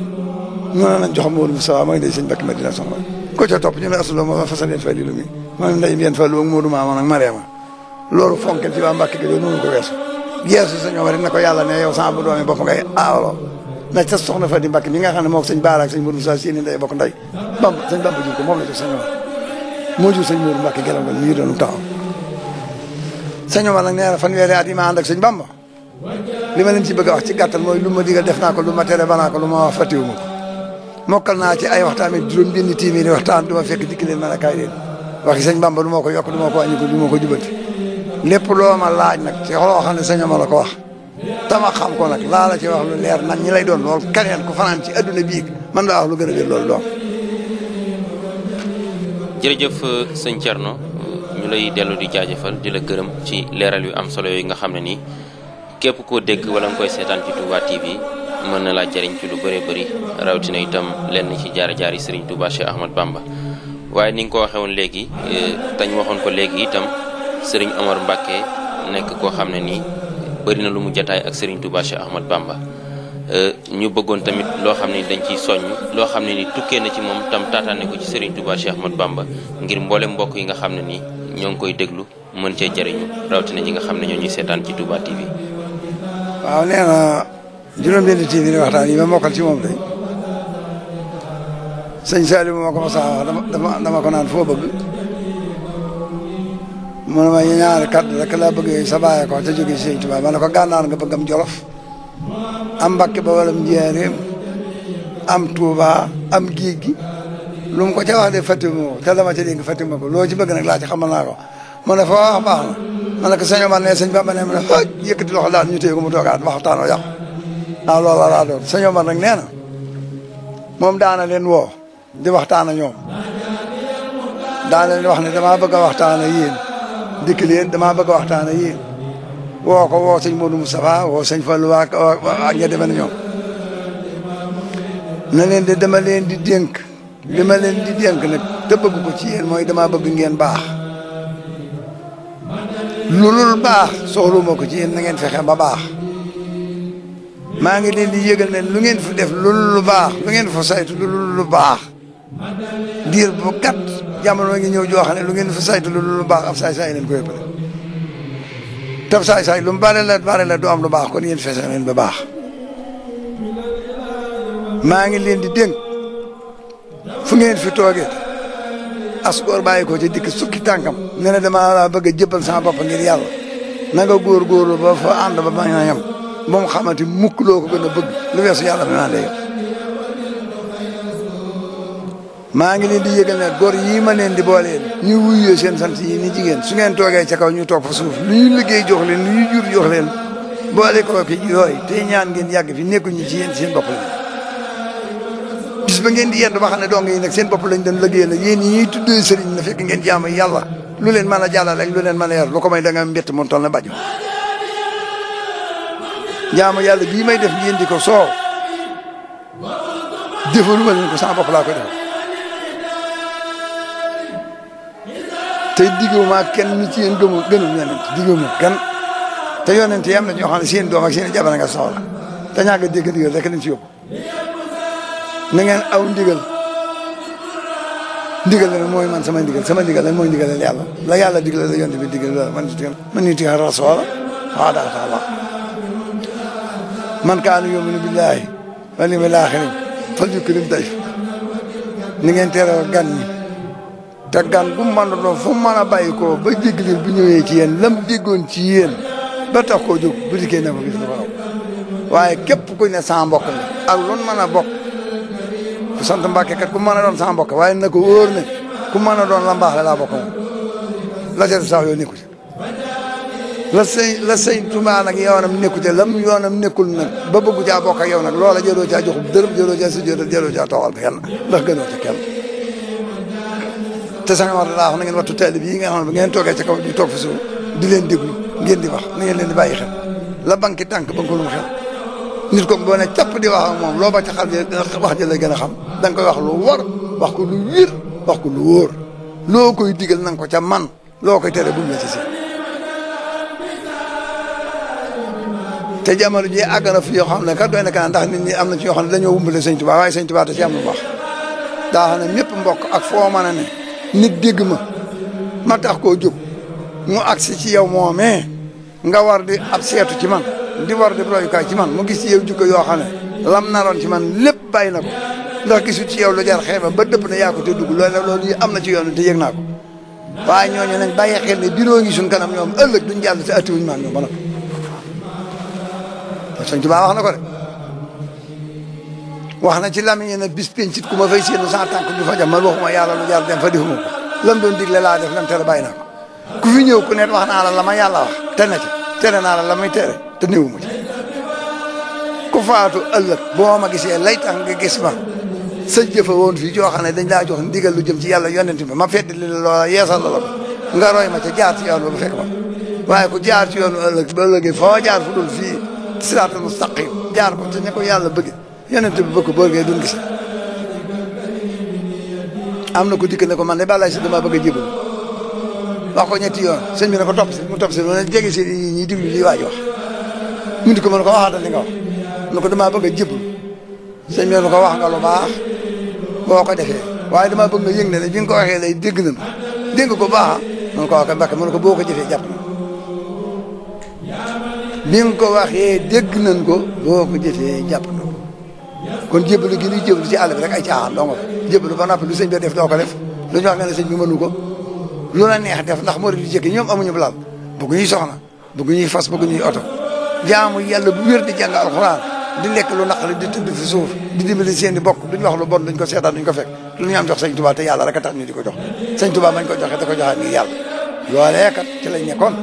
[SPEAKER 1] ñu ne nañ jox Modou Moustapha mooy ndey sëñ Mbakke Madina soxna ko ca topp ñu ne asuloo ma fasal leen fay li lu mi mooy ndey ngeen fa lu ak Modou Maama ak Mariama loolu fonkel ci waa Mbakke Kajoor noonu ko weesu geesu sëñ Omar na ko yàlla ne yow sama bu doomi bopp ngay aawaloo na ca soxna Fadi Mbakke mi nga xam ne moo ko sëñ Baara ak sëñ Modou Moussa seeni ndey bokk ndey Bamba sëñ Bamba jur ko moom la jox sëñ Omar moo jur sëñ Modou Mbakke gelam nga mi doon taxaw sëñ Omar nag nee na fanweeri at yi ma ànd ak sëñ Bamba li ma leen ci bëgg a wax ci gàttal mooy lu ma digal def naa ko lu ma tere banaa ko lu ma wax fàttewu ma ko mokkal naa ci ay waxtaan ak juróom-benn téeméeri waxtaan du ma fekk dikk leen mën a kaay leen waxi sëñ Bamba du ma ko yokk du ma ko wàññi ko du ma ko jubanti lépp loo ma laaj nag ci loo xam ne sëñ Omar la ko wax tama xam ko nag laa la ci wax lu leer nag ñi lay doon lool keneen ku fanaan ci adduna bii man laa wax lu gën a wér loolu doom
[SPEAKER 2] jërëjëf sëñ Thierno ñu lay dellu di jaajëfal di la gërëm ci leeral yu am solo yooyu nga xam ne nii képp koo dégg wala nga koy seetaan ci Touba TV mën na laa jëriñ ci lu bëree bëri rawatina itam lenn ci jaari Serigne Touba Cheikh Ahmad Bamba waaye ni nga ko waxee woon léegi tañ waxoon ko léegi itam Serigne Omar Mbakke nekk koo xam ne nii bëri na lu mu jataay ak Serigne Touba Cheikh Ahmad Bamba ñu bëggoon tamit loo xam ne dañ ciy soññ loo xam ne ni tukkee na ci moom tam taataane ko ci Serigne Touba Cheikh Ahmad Bamba ngir mboole mbokk yi nga xam ne nii ñoo ngi koy déglu mën cee jëriñu rawatina ñi nga xam ne ñoo ñuy seetaan ci Touba TV.
[SPEAKER 1] waaw nee na juróom-benn téeméeri waxtaan yi ma mokkal ci moom day sëñ Saliou moo ko ma saa wax dama ko naan foo bëgg mu ne ma ñaari kàddu rek laa bëgg yooyu sa bàyyi ko te jóge sëñ Touba ma ne ko gànnaar nga bëgg am Jolof am Mbakke ba wala mu Njaaréem am Touba am géej gi lu mu ko ca wax de fàttewuma ko te dama ca dégg fàttewuma ko loo ci bëgg nag laa ci xamal naa ko mu ne fa wax baax na ma ne ko sëñ Omar ne sëñ Bamba ne ma ne xoj yëkkati loxo daal ñu téye ko mu toogaat waxtaanoo yàqu waaw loolu laa doon sëñ Omar nag nee na moom daana leen woo di waxtaan ak ñoom daana leen wax ne damaa bëgg a waxtaan ak yéen dikk leen damaa bëgg a waxtaan ak yéen woo ko woo sëñ Modou Moustapha woo sëñ Fallou ak ña demee na ñoom na leen de dama leen di dénk li ma leen di dénk nag te bëgg ko ci yéen mooy damaa bëgg ngeen baax loolul baax soxluma ko ci yéen na ngeen fexe ba baax maa ngi leen di yëgal ne lu ngeen fi def loolu lu baax lu ngeen fa saytu loolu lu baax diir bu gàtt jamono ngi ñëw joo xam ne lu ngeen fa saytu loolu lu baax ab saay-saay leen ko yëppale tab saay-saay lu mu bare la du am lu baax kon yéen fexe leen ba baax maa ngi leen di dénk fu ngeen fi toogee asgoor bàyyi ko ci dikk sukki tànkam ne na dama la bëgg a jëppal sama bopp ngir yàlla na nga góorgóorlu ba fa ànd ba bañ a yem ba mu xamante mukk loo ko gën a bëgg lu weesu yàlla bi naan maa ngi leen di yëgal ne góor yii ma leen di booleel ñu wuyoo seen sant yi ni jigéen su ngeen toogee ca kaw ñu toog fa suuf lu ñu liggéey jox leen lu ñu jur jox leen boole ko ki yooyu te ñaan ngeen yàgg fi nekkuñu ci yéen seen bopp la bis ba ngeen di yendu ba xam ne dong yi nag seen bopp lañ doon liggéey nag yéen ñi tuddee sëriñ na fekk ngeen jaamu yàlla lu leen mën a jàllale ak lu leen mën a yar lu ko may da nga mbett mu toll na baju jaamu yàlla bii may def ngeen di ko soow defalu ma leen ko sama bopp laa koy def te digguma kenn ni ci yéen gënul yonent digguma kenn te yonent yi am na ñoo xam ne seen doom ak seen jabar nga soxla te ñàkk a dégg ndigal rek leen ci yóbbu na ngeen aw ndigal ndigal la mooy man sama ndigal la mooy ndigal yàlla la yàlla digal la yonent bi digal la man nit ka rasul wa da taala man kaana yu'minu billahi wal yawmil aaxir falyukrim dayf ni ngeen teeroo gan ñi te gan bu mu mën a doon fu mu mën a bàyyi ko ba jéggi bu ñëwee ci yéen lam déggoon ci yéen ba tax koo jóg bu dikkee na ko gis lu ko raw waaye képp kuñ ne sama mbokk la ak lu mën a bokk ku sant Mbàkke kat ku mën a doon sama mbokk waaye na ko wóor ne ku mën a doon la mbaax la laa bokk moom la ca sax yoo nekku ci la sëñ Tuubaa nag yoonam nekku ci lam yoonam nekkul nag ba bëggu caa bokk ak yow nag loola jëloo caa joxub dërëm jëloo caa sujjóot jëloo caa toogal kenn ndax gënoo ca kenn te sanga war daa wax na ngeen wattu taalib yi nga xam ne bu ngeen toogee ci kaw di toog fi suuf di leen déglu ngeen di wax na ngeen leen di bàyyi xel la banki tànk ba ko lu mu xel nit ko boo ne capp di wax ak moom loo ba ca xal wax ji la gën a xam da nga koy wax lu war wax ko lu wir wax ko lu wóor loo koy digal na nga ko ca man loo koy tere buñ la ci seen te jamono ji àgg na fi yoo xam ne kat doy na kanam ndax nit ñi am na ci yoo xam ne dañoo wumbale sëñ Tuubaa waaye sëñ Tuubaa da ci am lu baax daa xam ne ñëpp mbokk ak foo mën a ne nit dégg ma tax koo jóg mu agsi ci yow moomee nga war di ab seetu ci man di war di royukaay ci man mu gis ci yow jukko yoo xam ne lam naroon ci man lépp bàyyi na ko ndax gisu ci yow lu jar xeeba ba dëpp na yaa ko te dugg loolu yi am na ci yoon te yëg naa ko waaye ñooñu nañ bàyyi xel ne biroo ngi suñ kanam ñoom ëllëg duñ jàll te atiwuñ maan ñoom ba noppi sëñ Tuubaa wax na ko de wax na ci lamiñ ne bis pencit ku ma fay séenu sa tànk du fa jam man waxuma yàlla lu jar dem fa defuma ko lam doon digle laa def lam tere bàyyi naa ko ku fi ñëw ku ne wax naa la la ma yàlla wax te ne ca tere naa la la may tere te néewuma ci ku faatu ëllëg boo ma gisee lay tax nga gis ma sa jëfa woon fii joo xam ne dañ laa jox ndigal lu jëm ci yàlla yonent bi ma fedd li loola yeesal la ko nga roy ma ca jaar ci yoon ba fekk ma waaye ku jaar ci yoonu ëllëg ba ëllëgee foo jaar fu dul fii siraatal mustaqim jaar ko te ne ko yàlla bëgg yonent bi bëgg boo gee duñ gis am na ko dikk ne ko man de bàllaay si dama bëgg a jébal wax ko ñetti yoon sëñ bi ne ko topp si mu topp si mu ne jege si ñi diglu lii waa ji wax mu di ko mën ko waxaatal li nga wax ne ko damaa bëgg a jébal sëñ bi ne ko wax nga lu baax boo ko defee waaye damaa bëgg nga yëg ne bi nga ko waxee lay dégg nañ dégg ko baax mun ko wax Mbàkke mu ne ko boo ko jëfee jàpp na bi nga ko waxee dégg nañ ko boo ko jëfee jàpp na ko kon jébbalu gi ñuy jébbalu ci àll bi rek ay caaxaan dong ko jébbalu ba noppi lu sëñ bi def doo ko def lu ñu wax nga ne sëñ bi mënu ko lu la neex def ndax moo di jëkki ñoom amuñu balal bëgg ñuy soxna bëgg ñuy fas bëgg ñuy oto jaamu yàlla bu wér di jàng alxuraan di lekk lu naqari di tëdd fi suuf di dimbali seen i bokk duñ wax lu bon duñ ko seetaan duñ ko fekk lu ñu am jox sëñ Tuubaa te yàlla rek a tax ñu di ko jox sëñ Tuubaa bañ ko joxee da ko joxaat ngir yàlla loolee kat ci lañ nekkoon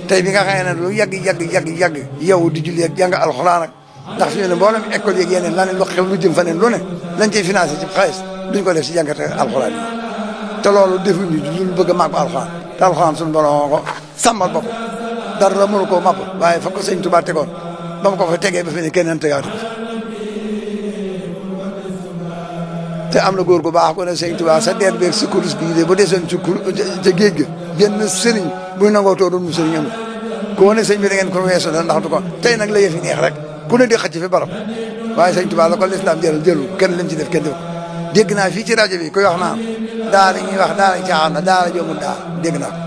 [SPEAKER 1] tey bi nga xam ne lu yàgg yow di julli ak jàng alxuraan ak ndax fi ñu ne mboolem école yeeg yeneen laneen lu xew lu jëm faneen lu ne lañ cey financé ci xaalis duñ ko def si jàngate alxuraan yi te loolu defuñu lu bëgg a màgg alxuraan te alxuraan suñu borom ko sàmmal bopp dara la mënu koo màbb waaye fa ko sëñ Tuubaa tegoon ba mu ko fa tegee ba fi ne keneen tegaatu ko te am na góor gu baax ko ne sëñ Tuubaa sa deet beeg sa kurus bii de bu desoon ci ca géej ga benn sëriñ buy nangoo too doon mu sëriñ amul ko ne sëñ bi da ngeen ko weesu la ndax du ko tey nag la yëfi neex rek ku ne di xëcc fi barab waaye sëñ Tuubaa la ko lislaam jëlul kenn lim ci def kenn def dégg naa fii ci rajo bi koy wax naan daara ñuy wax daara caaxaan na daara joomul daara dégg naa ko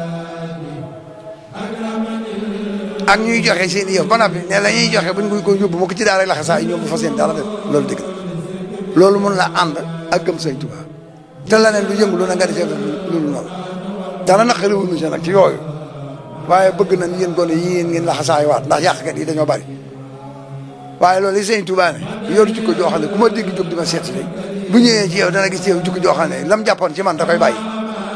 [SPEAKER 1] ak ñuy joxe seen yëf ba noppi ne la ñuy joxe buñ ko yóbbu mu ko ci daara laxe saa yi ñoom bu fa seen dara def loolu dégg na loolu mun la ànd ak gëm sëñ Tuubaa te la ne lu yëngu lu na nga defee loolu noonu dara naqariwul ñu nag ci yooyu waaye bëgg nañ yéen gone yi ngeen laxasaay waat ndax yàqkat yi dañoo bari waaye loolu li sëñ Tuubaa ne yor jikko joo xam ne ku ma dégg jóg di ma seet si bu ñëwee ci yow dana gis ci yow jikko joo xam ne lam jàppoon ci man da koy bàyyi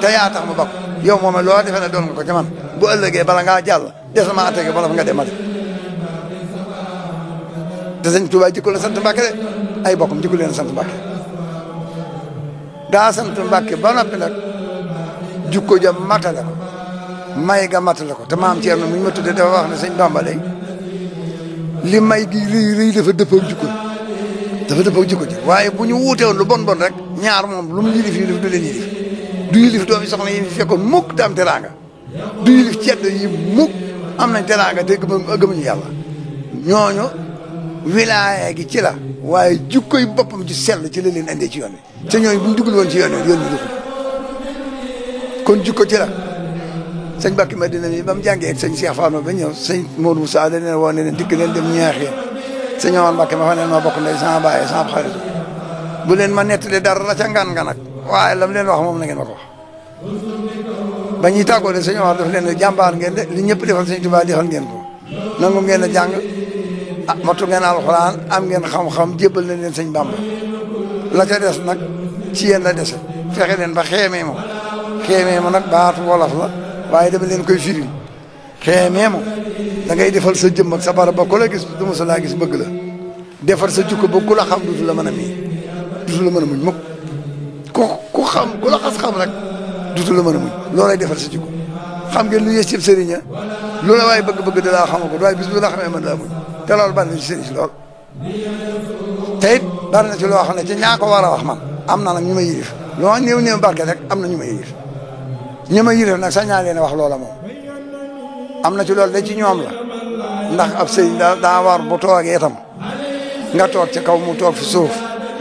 [SPEAKER 1] te yaa tax ma bakk yow moom loo defee ne doon nga ko ci man bu ëllëgee bala ngaa jàll des na ma attaqué bala fa nga dem ma de te sëñ Tuubaa jikko la sant Mbàkke de ay bokkam jikko leen sant Mbàkke daa sant Mbàkke ba noppi nag jikko ja matale ko may ga matale ko te maam Thierno mi ñu ma tuddee dafa wax ne sëñ Bamba day li may gi rëy dafa dëppoo jikko ji waaye bu ñu wuutewoon lu bon rek ñaar moom lu mu yilif du leen yilif du yilif doomi soxna yi fi fekkoon mukk te am teraanga du yilif cedd yi mukk am nañ teraanga te gëmuñu yàlla ñooñu wilaaya gi ci la waaye jikkoy boppam ci sell ci la leen indee ci yoon wi te ñooñu bu ñu dugul woon ci yoon wi yoon wi kon jikko ci la sëñ Mbàkke Madina mi ba mu jàngee ak sëñ Cheikh Fall ba ñëw sëñ Modou Moussa da leen woon ne leen dikk leen dem ñaaxee sëñ Omar Mbàkke ma fa ne noo bokk ndey sama baay sama xarit bu leen ma nettali dara ca ngan nga nag waaye lam leen wax moom na ngeen ma ko wax ba ñuy tàggoo de sëñ Omar daf leen jàmbaar ngeen de li ñëpp defal sëñ Tuubaa defal ngeen ko nangu ngeen a jàng matu ngeen alxuraan am ngeen xam-xam jébbal na leen sëñ Bamba la ca des nag ci yéen la dese fexe leen ba xeemee moom xeemee ma nag baatu wolof la waaye dama leen koy firil xeemee moom da ngay defal sa jëmm ak sa barab ba ku la gis du ma sa laa gis bëgg la defar sa jukko ba ku la xam dutu la mën a mii dutu la mën a muñ mukk ku xam ku la xas xam rek dutu la mën a muñ loolay defar sa jukko xam ngeen lu yées ci sëriñ lu la waaye bëgg-bëgg da laa xama ko waaye bis bu la xamee mën laa muñ te loolu bari na ci sëriñ si lool te it bari na ci loo xam ne ci ñaa ko war a wax man am na nag ñu ma yilif loo néew barke rek am na ñu ma yilif ñi ma yilif nag sax ñaa leen wax loola moom am na ci loolu da ci ñoom la ndax ab sëriñ daa war bu toogee itam nga toog ca kaw mu toog fi suuf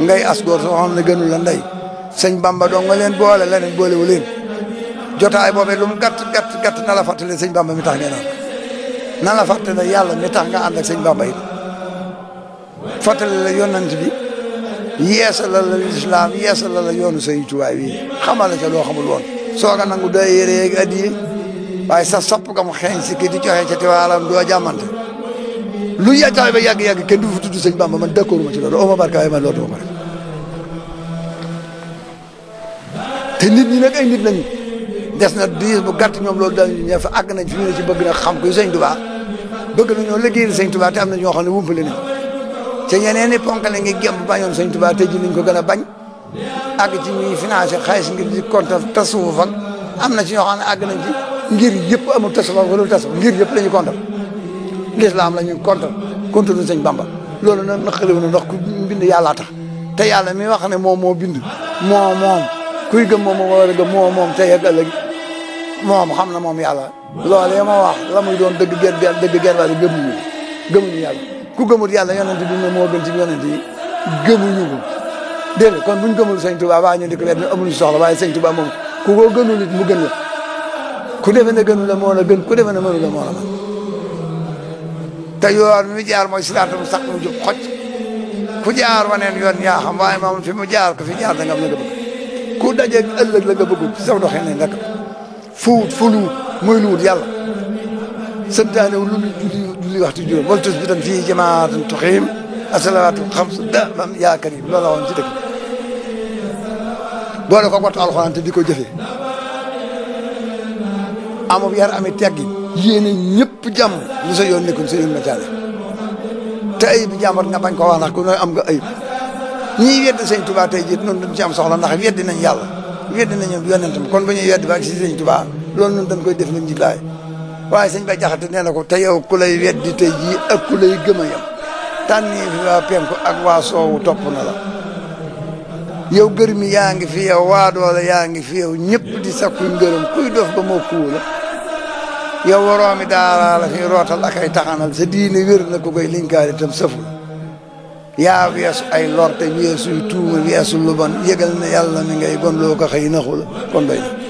[SPEAKER 1] ngay as góor soo xam ne gënul la ndey sëñ Bamba dong nga leen boole leneen boolewu leen jotaay boobee lu mu gàtt na la fàttali sëñ Bamba mi tax ngeen ànd na la fàttali yàlla mi tax nga ànd ak sëñ Bamba it fàttali la yonent bi yeesal la lislaam yeesal la yoonu sëñ Tuubaa wi xamal la ca loo xamul woon sooga nangu day yére yeeg addiye waaye sa sopp nga mu xeeñ si kii di joxe ca tiwaalam doo jàmmante lu yàttaay ba yàgg-yàgg kenn du fi tudd sëñ Bamba man d'accord ma ci loolu oma barka waaye man loolu duma ko def te nit ñi nag ay nit lañu des na diir bu gàtt ñoom loolu dañu ñëw fa àgg nañ fi ñu ne ci bëgg na xam kuy sëñ Tuubaa bëgg nañoo liggéeyal sëñ Tuubaa te am na ñoo xam ne wumpale nañ te ñeneen i ponkale ngi gemb bañoon sëñ Tuubaa te ji nañ ko gën a bañ àgg ci ñuy financé xaalis ngir di compte tasawuf ak am na ci ñoo xam ne àgg nañ ci ngir yëpp amul tasawuf wala tasawuf ngir yëpp la ñu compte l'islam la ñuy contre nu sëñ Bamba loolu nag naqariw na ndax ku bind yàllaa tax te yàlla mi wax ne moom moo bind moom kuy gëm moom moo war a gëm moom tey ak ëllëg moom xam na moom yàlla loolee ma wax la muy doon dëgg ger wala gëmuñu yàlla ku gëmul yàlla yonent bi ne moo gën ci yonent yi gëmuñu ko dégg nga kon buñ gëmul sëñ Tuubaa waa ñu di ko wet amuñu soxla waaye sëñ Tuubaa moom ku ko gënul it mu gën la ku defe ne gënu la moo la gën ku defe ne mënu la moo la man te yoon mi jaar mooy siraatal mustaqiim mu jub xoj ku jaar waneen yoon yaa xam waaye moom fi mu jaar ko fi jaar da nga am la nga bëgg ku dajeeg ëllëg la nga bëgg ci saw doxee ne rek fuut fuluut muy luut yàlla santaane wu lu julli waxtu juróom wala tus bi tam fii jamaatan tuqiim asalawaatu xams da bam yaa karim loolu la woon ci dëkk boole ko wattu alxuraan te di ko jëfee amub yar ami teggi yéene ñëpp jàmm lu sa yoon nekkul sa yoon ma caale te ayib bi jàmbat nga bañ ko wax ndax ku nooy am nga ayib ñiy weddi sëñ Tuubaa tey jii noonu dañ ci am soxla ndax weddi nañ yàlla weddi nañu yonentam kon bu ñuy weddi ba ak si sëñ Tuubaa loolu noonu dañ koy def nañ ji laay waaye sëñ Bay Jaxate nee na ko te yow ku lay weddi tey jii ak ku lay gëm a yem tànni fi waa penku ak waa soowu topp na la yow gër mi yaa ngi fi yow waa doole yaa ngi fi yow ñëpp di sakku ngërëm kuy dof ba moo kuwu la yow waroomi daaraa la fi rootal ak ay taxanal sa diine wér na ko koy linkaari itam sëful yaa weesu ay lor te weesuy tuuma weesu lu bon yëgal na yàlla mi ngay gon loo ko xëy naxu la kon doy na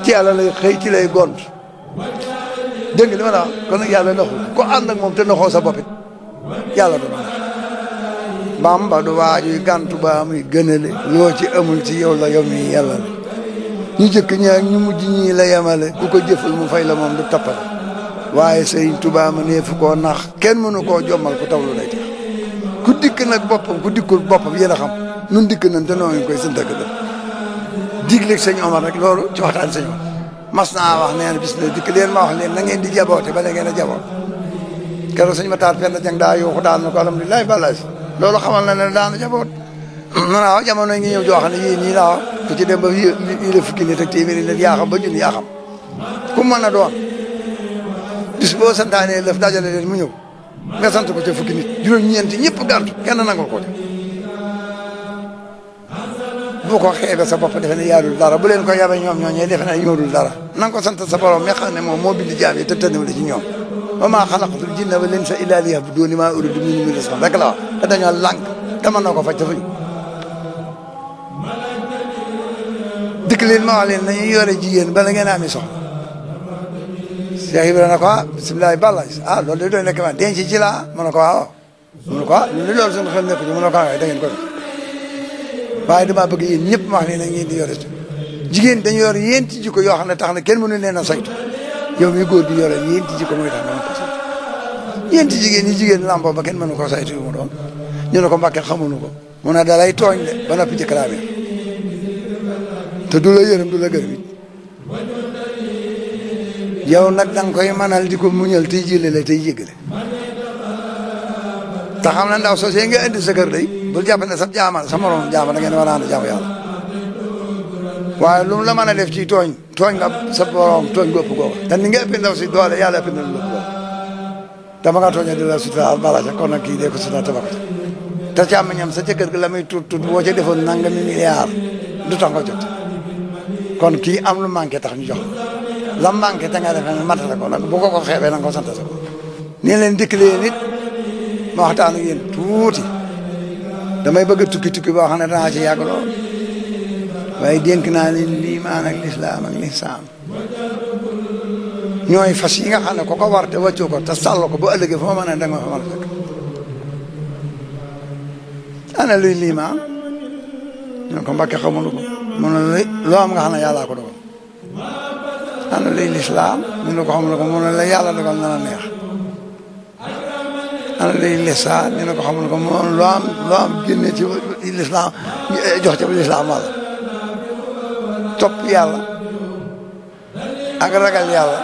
[SPEAKER 1] ci yàlla lay xëy ci lay gont dégg nga li ma la wax kon nag yàlla naxu ko ànd ak moom te naxoo sa boppit yàlla du ma nax Bamba du waajuy gàntu ba muy gënale loo ci amul ci yow la yow mi yàlla la ñu jëkk ñi ak ñu mujj ñii la yemale ku ko jëfal mu fay la moom du tappale waaye Sëriñ Tuubaa ma nee fu koo nax kenn mënu koo jommal ku tawlu lay tax ku dikk nag boppam ku dikkul boppam yéen a xam nun dikk nañ te noonu koy sant ak def digleeg sëñ Omar rek loolu ci waxtaan sëñ Omar mas naa wax nee na bis ne dikk leen ma wax leen na ngeen di jaboote ba la ngeen a jaboot keroog sëñ Matar Penda Jang daa yuuxu daal na ko alhamdulilah balaasi loolu xamal na ne daana jaboot waaw jamono ngi ñëw joo xam ne yii ñii laa ku ci dem ba yii la fukki nit ak téeméeri nit yaa xam ba junni yaa xam ku mën a doon bis boo santaanee lëf dajale leen mu ñëw nga sant ko ca fukki nit juróom-ñeenti ñëpp gàntu kenn nangul ko bu ko xeebe sa bopp defe ne yaadul dara bu leen ko yabe ñoom ñooñee defe ne ñoodul dara na nga ko sant sa borom mi xam ne moom moo bind jaam yi te tënniwale ci ñoom wa maa xalaqtul jinna wal insa illaa liya'buduun maa uriidu minhum min rizqin rek la wax te dañoo lànk te mën na ko faj te fañ dikk leen ma wax leen nañu yore jigéen bala ngeen ami soxla Cheikh Ibrahima ne ko bisimilah balla loolu de doy nekk ma denc ci laa mu ne ko waaw mu ne ko ñun de loolu suñu xel nekk ci mu ne ko waaye da ngeen ko def waaye damaa bëgg yéen ñëpp ma wax ne na ngeen di yore jigéen dañu yor yéenti jikko yoo xam ne tax na kenn mënu leen a saytu yow mi góor gi yore yéenti jikko mooy tax nga mën ko saytu yéenti jigéen ñi jigéen lambo ba kenn mënu ko saytu yu mu doon ñu ne ko Mbàkke xamuñu ko mu ne da lay tooñ de ba noppi jëkk laa te du la yërëm du la gërëm it yow nag da nga koy mënal di ko muñal tey jëlale tey jéggale te xam na ndaw sosé nga indi sa kër day bul jàpp ne sa jaama sa morom jaama da ngeen war a ànd jaamu yàlla waaye lu mu la mën a def ci tooñ nga sa borom tooñ gu ëpp googa te ni nga ëppi ndaw si doole yàlla ëppi na lu ëpp googa dama nga tooña di la sutura bala ca kon nag kii dee ko sutura tabako te càmmiñam sa jëkkër gi la muy tuut boo ca defoon nangami milliard du tax nga jot kon kii am lu manqué tax ñu jox la manqué te nga defe ne matale ko nag bu ko xeebee na nga ko sant sa bopp nii leen dikkalee nit ma waxtaan ak yéen tuuti damay bëgg a tukki boo xam ne danaa ci yàgg lool waaye dénk naa leen liimaan ak lislaam ak lislaam ñooy fas yi nga xam ne ko ko war te wàccoo ko te sàll ko bu ëllëgee foo mën a da nga fa mën a fekk ana luy liimaan ñu ko Mbàkke xamulu ko mu ne loo am nga xam ne yàllaa ko dogal ana luy lislaam ñu ne ko xamulu ko mu ne la yàlla dogal na la neex ana luy lisaan ñu ne ko xamulu ko mu ne loo am génne ci lislaam jox ci lislaam walla topp yàlla ak ragal yàlla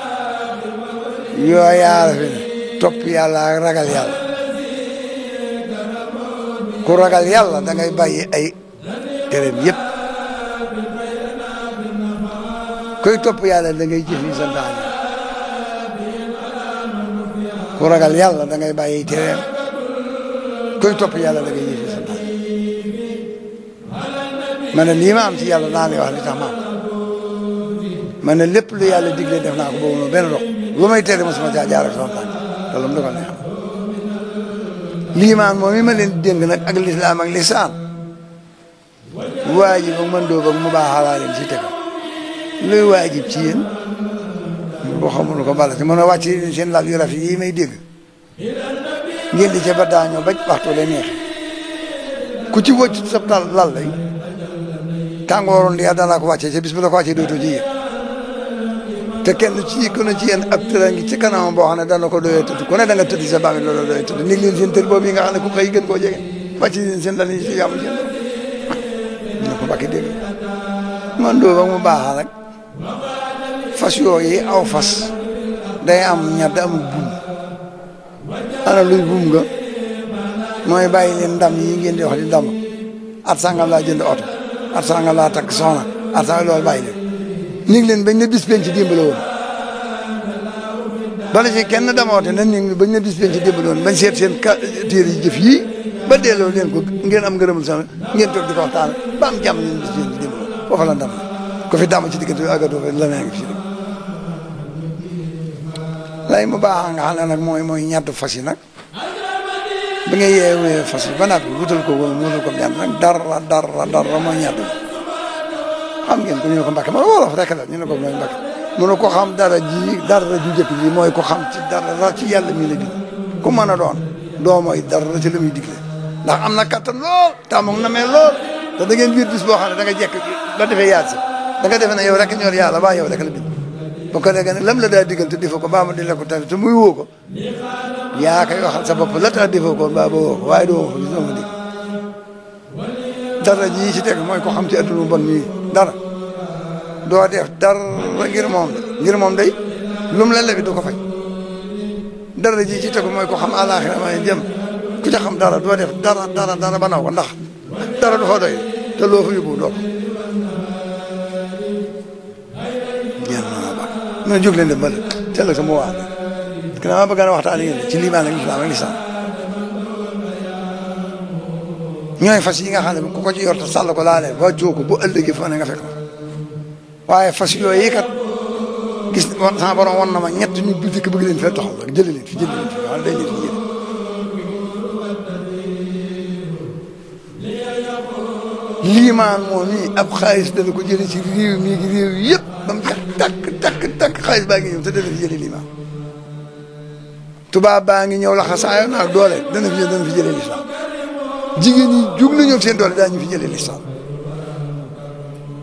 [SPEAKER 1] yoo yaara fi ne topp yàlla ak ragal yàlla ku ragal yàlla da ngay bàyyi ay tereem yëpp kuy topp yàlla da ngay jëf yi santaane ku ragal yàlla da ngay bàyyi tereem kuy topp yàlla da ngay jëf yi santaane ma ne lii ma am ci yàlla naa lay wax li tax ma am ma ne lépp lu yàlla digle def naa ko boobu noonu benn dox lu may tere mosuma caa jaar ak sama tànk loolu mu dogal ne xam liimaan moom mi ma leen dénk nag ak lislaam ak lisaan waajib ak mën doo bag mu baaxalaa leen si teg luy waajib ci yéen boo xamul ko bala si mën a wàcc seen lal yu rafet yi may dégg ngeen di ca ba daañoo baj waxtu la neex ku ci wëcc sa lal lay tàngooru ndiya dana ko wàccee ca bis bu la ko wàccee dootoo ci yéen te kenn ci ku ne ci yéen ab tëra ngi ci kanamam boo xam ne dana ko doyee tëdd ku ne da nga tëdd sa bàmmeel loolu doyee tëdd ni leen seen tër boobu yi nga xam ne ku xëy gën koo jege wàcc leen seen lal yi si yàmu seen na ko bakki dégg man doo ba mu baaxal rek fas yooyu aw fas day am ñadd amul buum ana luy buum nga mooy bàyyi leen ndam yi ngeen di wax di ndam at sangam laa jënd oto at sangam laa takk soxna at sangam loolu bàyyi leen ñu ngi leen bañ ne bis penc ci dimbale woon bala ci kenn damoote nan ñu ngi bañ ne bis penc ci dimbale woon bañ seet seen téere yi jëf yii ba delloo leen ko ngeen am ngërëmul sama ngeen toog di ko waxtaan ba am jàmm leen bis penc ci dimbale woon foofu la ndam ko fi dama ci diggante bi agadoo fa la nee ngi fi lay mu baax nga xam ne nag mooy ñett fas yi nag bi nga yeewee fas yi ba naat bi wutal ko ñett nag dara mooy ñett bi xam ngeen ko ñu ne ko Mbàkke ma wolof rek la ñu ne ko mooy Mbàkke mu ne ko xam dara ju jëkk ji mooy ko xam ci dara ci yàlla mi la bi ku mën a doon doo mooy dara ci la muy digle ndax am na kattan lool tàmmoog na mel lool te da ngeen biir bis boo xam ne da nga jekk ba defee yaat si da nga defe ne yow rek ñor yàlla ba yow rek la bind bu ko defee nag lam la daa digal te defoo ko baa ma di la ko tamit te muy woo ko yaa koy waxal sa bopp la tax defoo ko baa ba woo ko waaye doo ko gis doo ma dig dara ji ci teg mooy ko xam ci adduna bon mii dara doo def dara ngir moom day lu mu la lebi du ko fay dara ji ci tegu mooy ko xam àllaaxira may jëm ku ca xam dara doo def dara ba naw ko ndax dara du fa doy te loo fa yóbbu doo ko ñeen naa baax mu ne jóg leen dem ba teel sa mu wax parce que dama bëgg a waxtaan ak yéen ci liimaan ak lislaam ak lisaan ñooy fas yi nga xam ne ku ko ci yor te sàll ko laalee ba jóg ko bu ëllëgee foo ne nga fekk waaye fas yooyu kat gis sama borom won na ma ñett ñu bu dikk bëgg leen fee doxal rek jëlee leen fi wala day leen fi jëlee liimaan moom nii ab xaalis dana ko jëlee ci réew mi gi réew yëpp ba mu jeex takk xaalis baa ngi ñëw te dana fi jëlee liimaan tubaab baa ngi ñëw laxasaayo naag doole dana fi jëlee lislaam jigéen ñi jug na ñëw seen doole daañu fi jëlee lislaam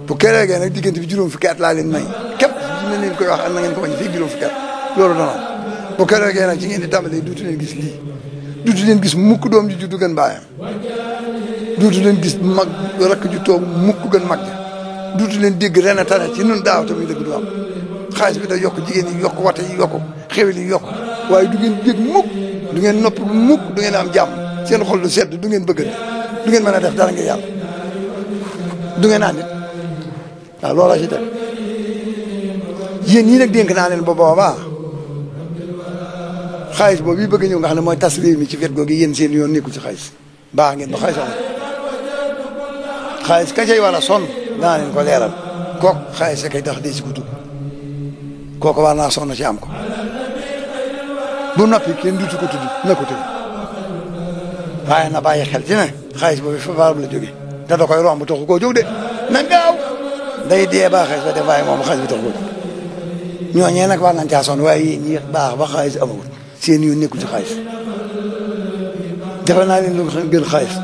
[SPEAKER 1] bu keroogee nag diggante bi juróom fukki at laa leen may képp dina leen koy wax na ngeen ko bañ fii juróom fukki at loolu dana bu keroogee nag ci ngeen di tàmbalee duutu leen gis lii duutu leen gis mukk doom ji juddu gën baayam duutu leen gis mag rakk ju toog mukk gën mag ja duutu leen dégg ren a tane ci nun daaw tamit dëgg du am xaalis bi da yokk jigéen yi yokk wate yi yokk xewel yi yokk waaye du ngeen dégg mukk du ngeen nopp mukk du ngeen am jàmm seen xol du sedd du ngeen bëggante du ngeen mën a def dara ngir yàlla du ngeen ànd it waaw loolaa ci teg yéen ñii nag dénk naa leen ba boobaa xaalis boobu yi bëgg ñëw nga xam ne mooy tas réew mi ci wet googu yéen seen yoon nekkul ci xaalis baax ngeen ba xaalis am xaalis ka cay wala sonn danaa leen ko leeral kooku xaalis kay tax dee si ko tudd kooku war naa sonn ci am ko bu noppi kenn duutu ko tudd na ko tudd waaye na bàyyi xel ci ne xaalis boobu fa baarab la jóge te da koy romb taxu koo jóg de na gaaw day dee baax xaalis ba def waaye moom xaalis bi taxu koo jóg ñooñee nag war nañ caa sonn waaye yéen ñi baax ba xaalis amawut seen yoon nekkul ci xaalis defe naa leen lu gën xaalis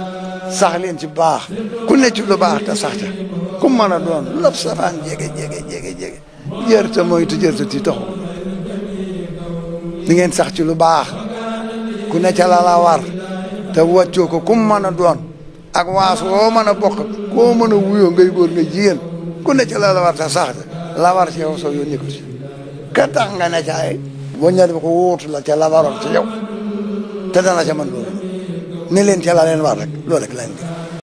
[SPEAKER 1] sax leen ci baax ku ne ci lu baax te sax ca ku mën a doon lab safaan jege jërta moytu jërta ti taxu di ngeen sax ci lu baax ku ne ca la war te wàccoo ko ku mën a doon ak waas woo mën a bokk koo mën a wuyoo ngay góor nga jigéen ku ne ca la war te sax ca la war ci yow soo yoon nekkul ci ka tax nga ne ca ay boo ñëwee ba ko wóotu la ca la waroon ci yow te dana ca mën loolu ne leen ca la leen war rek loolu rek lañ